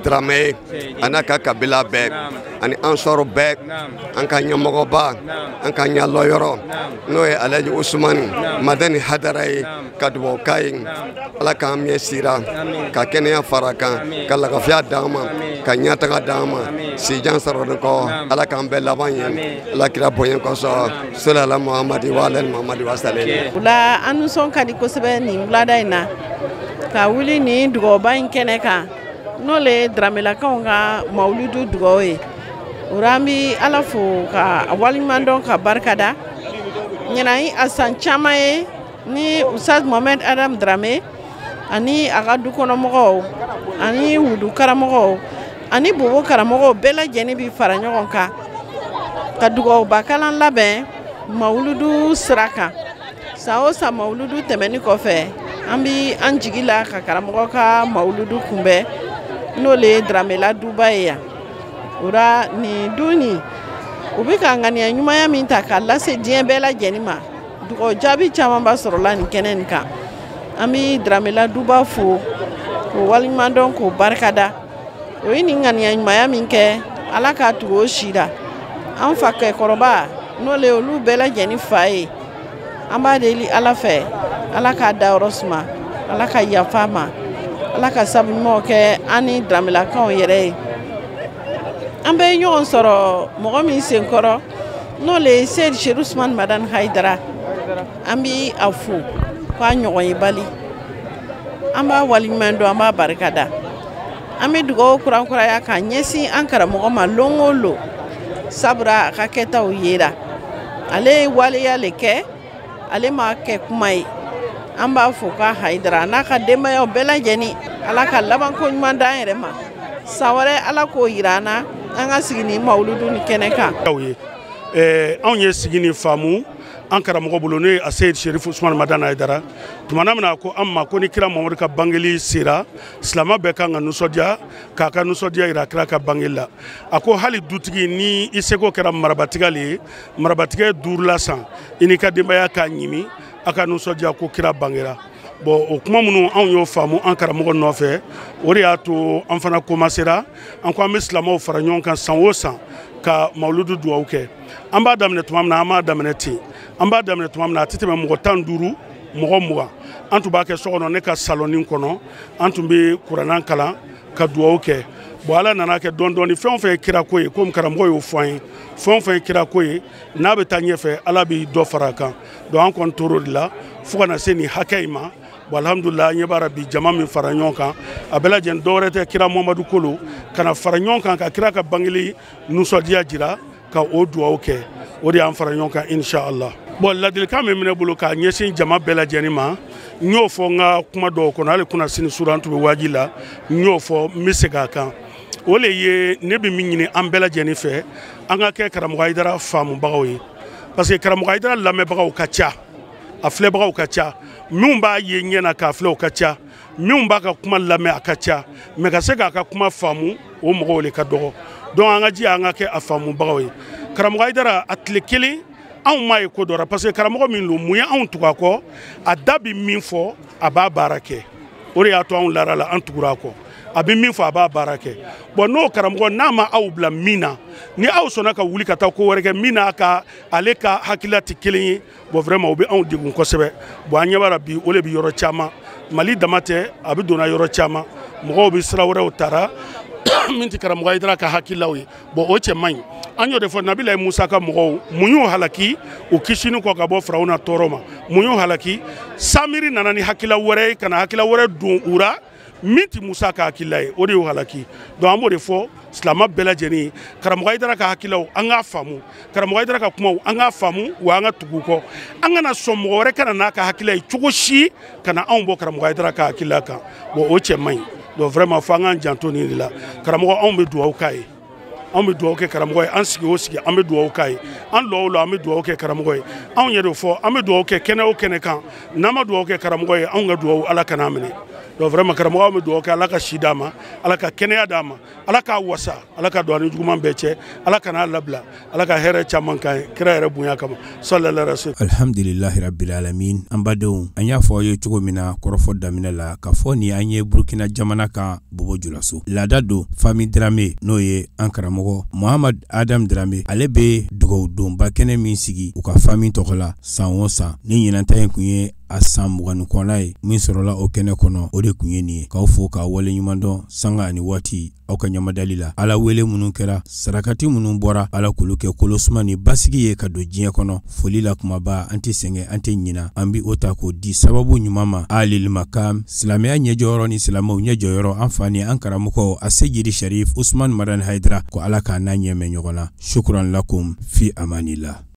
Dramɛ ye a n'a ka kabila bɛɛ Ani ansɔrɔ bɛɛ, an ka ɲɛmɔgɔba, an ka ɲɛlɔyɔrɔ, n'o ye Alhaji Usumani Madani Hadara ye, ka dugawu k'a ye, Ala k'an mɛn sira, ka kɛnɛya fara kan, ka lagafiya d'an ma, ka ɲɛtaga d'an ma, sijan sɔrɔlen kɔ, Ala k'an bɛɛ laban ye Ala kira bonya kosɔn, salala Muhamadi wa alali Muhamadi wa sallam. O la an nisɔn ka di kosɛbɛ nin wulada in na ka wuli nin dugawuba in kɛnɛ kan, n'o le ye Daramelakaw ka mawuludu dugawu ye. O la an bɛ Ala fo ka waleɲuman dɔn ka barika da. Ɲinan ye a san caman ye ni Ustaz Mohamed Adam Darame ani a ka du kɔnɔmɔgɔw ani wudu karamɔgɔw ani bobo karamɔgɔw bɛɛ lajɛlen bi fara ɲɔgɔn kan ka dugawuba kalan labɛn mawuludu sira kan. San o san mawuludu tɛmɛni kɔfɛ, an bi an jigi la ka karamɔgɔ ka mawuludu kunbɛn, n'o le ye Daramela duba ye yan. O la nin du nin, u bɛ ka ŋaniya ɲumanya min ta k'a lase diɲɛ bɛɛ lajɛlen ma, dugawu jaabi caman ba sɔrɔla nin kɛnɛ nin kan. An bɛ Daramela duba fo k'o waleɲuman dɔn k'o barikada. O ye nin ŋaniya ɲumanya min kɛ, Ala k'a tugu o si la. An fa kɛkɔrɔba, n'o le ye olu bɛɛ lajɛlen fa ye, an b'a deli Ala fɛ, Ala k'a dayɔrɔ suma, Ala ka yafa a ma, Ala ka sabu ɲumanw kɛ an ni Daramelakaw yɛrɛ ye. An bɛ ɲɔgɔn sɔrɔ mɔgɔ min senkɔrɔ, n'o le ye Seyidi Sedu Usumani Madani Hayidara, an bɛ a fo k'a ɲɔgɔn ye bali, an b'a waleɲuman dɔn, an b'a barika da. An bɛ dugawu kurakuraya k'a ɲɛsin an karamɔgɔ ma lon o lon, sabula a ka kɛtaw yera. Ale ye waleya le kɛ, ale m'a kɛ kuma ye. An b'a fo k'a Hayidara a n'a ka denbayaw bɛɛ lajɛlen, Ala ka labanko ɲuman d'an yɛrɛ ma. San wɛrɛ Ala k'o yira an na, an ka sigi ni mawuludu ni kɛnɛ kan. Anw ye sigi ni faamu an karamɔgɔ bolo, n'o ye Seyidi Serifu Usumani Madani Hayidara. Tuma min na ko an ma ko ni kira Mamadu ka bangeli sera, silamɛ bɛɛ kan ka nisɔndiya k'a ka nisɔndiya yira kira ka bangeli la. A ko hali dutigi ni i seko kɛra marabatigɛ le ye, marabatigɛ 5 san, i n'i ka denbaya k'a ɲimi, a ka nisɔndiya ko kira bangera. Bon, o kuma minnu anw y'o faamu an karamɔgɔ nɔfɛ, o de y'a to an fana commencera, an ko an bɛ silamɛw fara ɲɔgɔn kan san o san ka mawuludu dugawu kɛ. An b'a daminɛ tuma min na, an b'a daminɛ ten. An b'a daminɛ tuma min na, a tɛ tɛmɛ mɔgɔ 15, mɔgɔ 20. An tun b'a kɛ so kɔnɔ, ne ka salɔnin kɔnɔ, an tun bɛ kuranna kalan ka dugawu kɛ. Bon, Ala nana kɛ dɔɔni dɔɔni, fɛn o fɛn ye kirako ye, komi karamɔgɔ y'o fɔ an ye, fɛn o fɛn ye kirako ye, n'a bɛ taa ɲɛfɛ, Ala bɛ dɔ fara a kan. Donc an kɔni tor'o de la fo ka na se nin hakɛ in ma. Bon, alhamdulillah, an ɲɛ b'a la bi jama min fara ɲɔgɔn kan, a bɛɛ lajɛlen dɔwɛrɛ tɛ kira Mamadu kolo ka na fara ɲɔgɔn kan ka kira ka bangeli nisɔndiya jira ka o dugawu kɛ, o de y'an fara ɲɔgɔn kan inshallah. Bon, ladilikan min bɛ ne bolo k'a ɲɛsin jama bɛɛ lajɛlen ma, n y'o fɔ n ka kuma dɔw kɔnɔ, hali kunna sini su an tun bɛ waji la, n y'o fɔ, n bɛ segin a kan. O le ye ne bɛ min ɲini an bɛɛ lajɛlen fɛ, an ka kɛ karamɔgɔ Hayidara faamubagaw ye, parce que karamɔgɔ Hayidara lamɛnbagaw ka ca, a filɛbagaw ka ca, minnu b'a ye ɲɛ na k'a filɛ o ka ca, minnu b'a ka kuma lamɛn a ka ca, mais ka se k'a ka kuma faamu o mɔgɔw le ka dɔgɔ. Donc an ka jija an ka kɛ a faamubagaw ye. Karamɔgɔ Hayidara a tile kelen anw m'a ye ko dɔ la, parce que karamɔgɔ min don, mun ye anw tugu a kɔ, a da bɛ min fɔ a b'a baara kɛ, o de y'a to anw lara la, an tugura a kɔ. A bɛ min fɔ a b'a baara kɛ. Bon, n'o karamɔgɔ n'a ma aw bila min na, ni aw sɔnna ka wuli ka taa ko wɛrɛ kɛ min n'a ka ale ka hakilila tɛ kelen ye, bon vraiment o bɛ anw degun kosɛbɛ. Bon, an ɲɛ b'a la bi o de bɛ yɔrɔ caman, Mali dama tɛ, a bɛ donna yɔrɔ caman, mɔgɔw bɛ sira wɛrɛw tara min tɛ karamɔgɔ Hayidara ka hakililaw ye. Bon, o cɛ man ɲi. An y'o de fɔ Nabilayi Musa ka mɔgɔw, mun y'u halaki u kisini kɔ ka bɔ Firawuna tɔɔrɔ ma, mun y'u halaki? Samiri nana ni hakilila wɛrɛ ye ka na hakilila wɛrɛ don u ra min tɛ Musa ka hakilila ye, o de y'u halaki. Donc an b'o de fɔ silamɛ bɛɛ lajɛlen ye, karamɔgɔ Hayidara ka hakililaw an k'a faamu, karamɔgɔ Hayidara ka kumaw an k'a faamu, wa an ka tugu u kɔ. An kana sɔn mɔgɔ wɛrɛ ka na n'a ka hakilila ye cogo si ka na anw bɔ karamɔgɔ Hayidara ka hakilila kan. Bon, o cɛ man ɲi. Donc vraiment fo an k'an janto nin de la. Karamɔgɔ, anw bɛ dugawu k'a ye, anw bɛ dugawu kɛ karamɔgɔ ye, an sigi o sigi an bɛ dugawu k'a ye, an lɔ o lɔ an bɛ dugawu kɛ karamɔgɔ ye. Anw yɛrɛ fɔ an bɛ dugawu kɛ kɛnɛ o kɛnɛ kan, n'an ma dugawu kɛ karamɔgɔ ye, anw ka dugawu Ala kan'a minɛ. Donc vraiment karamɔgɔ, anw bɛ dugawu kɛ Ala ka si d'a ma, Ala ka kɛnɛya d'a ma, Ala k'a wasa, Ala ka don a ni juguman bɛɛ cɛ, Ala kan'a labila, Ala ka hɛrɛ caman k'an ye kira yɛrɛ bonya kama, sallallahu alaihi wasallam. Alhamdulillahi rabbil alamin. An badenw, an y'a fɔ aw ye cogo min na kɔrɔfɔ daminɛ la, k'a fɔ ni an ye Burukina jamana kan Bobo Julaso. Laada don Fami Darame, n'o ye an karamɔgɔ karamɔgɔ Muhamad Adam Darame, ale bɛ dugawudonba kɛnɛ min sigi u ka fami tɔgɔ la san o san, ni ɲinanta in kun ye a san 20 kɔnɔ ye min sɔrɔla o kɛnɛ kɔnɔ, o de kun ye nin ye. K'aw fo k'aw waleɲuman dɔn sanga ani waati aw ka ɲamadali la. Ala wele minnu kɛra, sarakati minnu bɔra, Ala k'olu kɛ kolosuma ni basigi ye ka don diɲɛ kɔnɔ. Foli la kumaba, an tɛ sɛgɛn, an tɛ ɲina, an bi o ta k'o di sababu ɲuman ma. Alil makam, silamɛya ɲɛjɔyɔrɔ ni silamɛw ɲɛjɔyɔrɔ, an fa ni an karamɔgɔ a Seyidi Sharif Usman Madani Hayidara, ko Ala k'a n'a ɲɛmɛ ɲɔgɔn na. Shukran lakum fi amanila.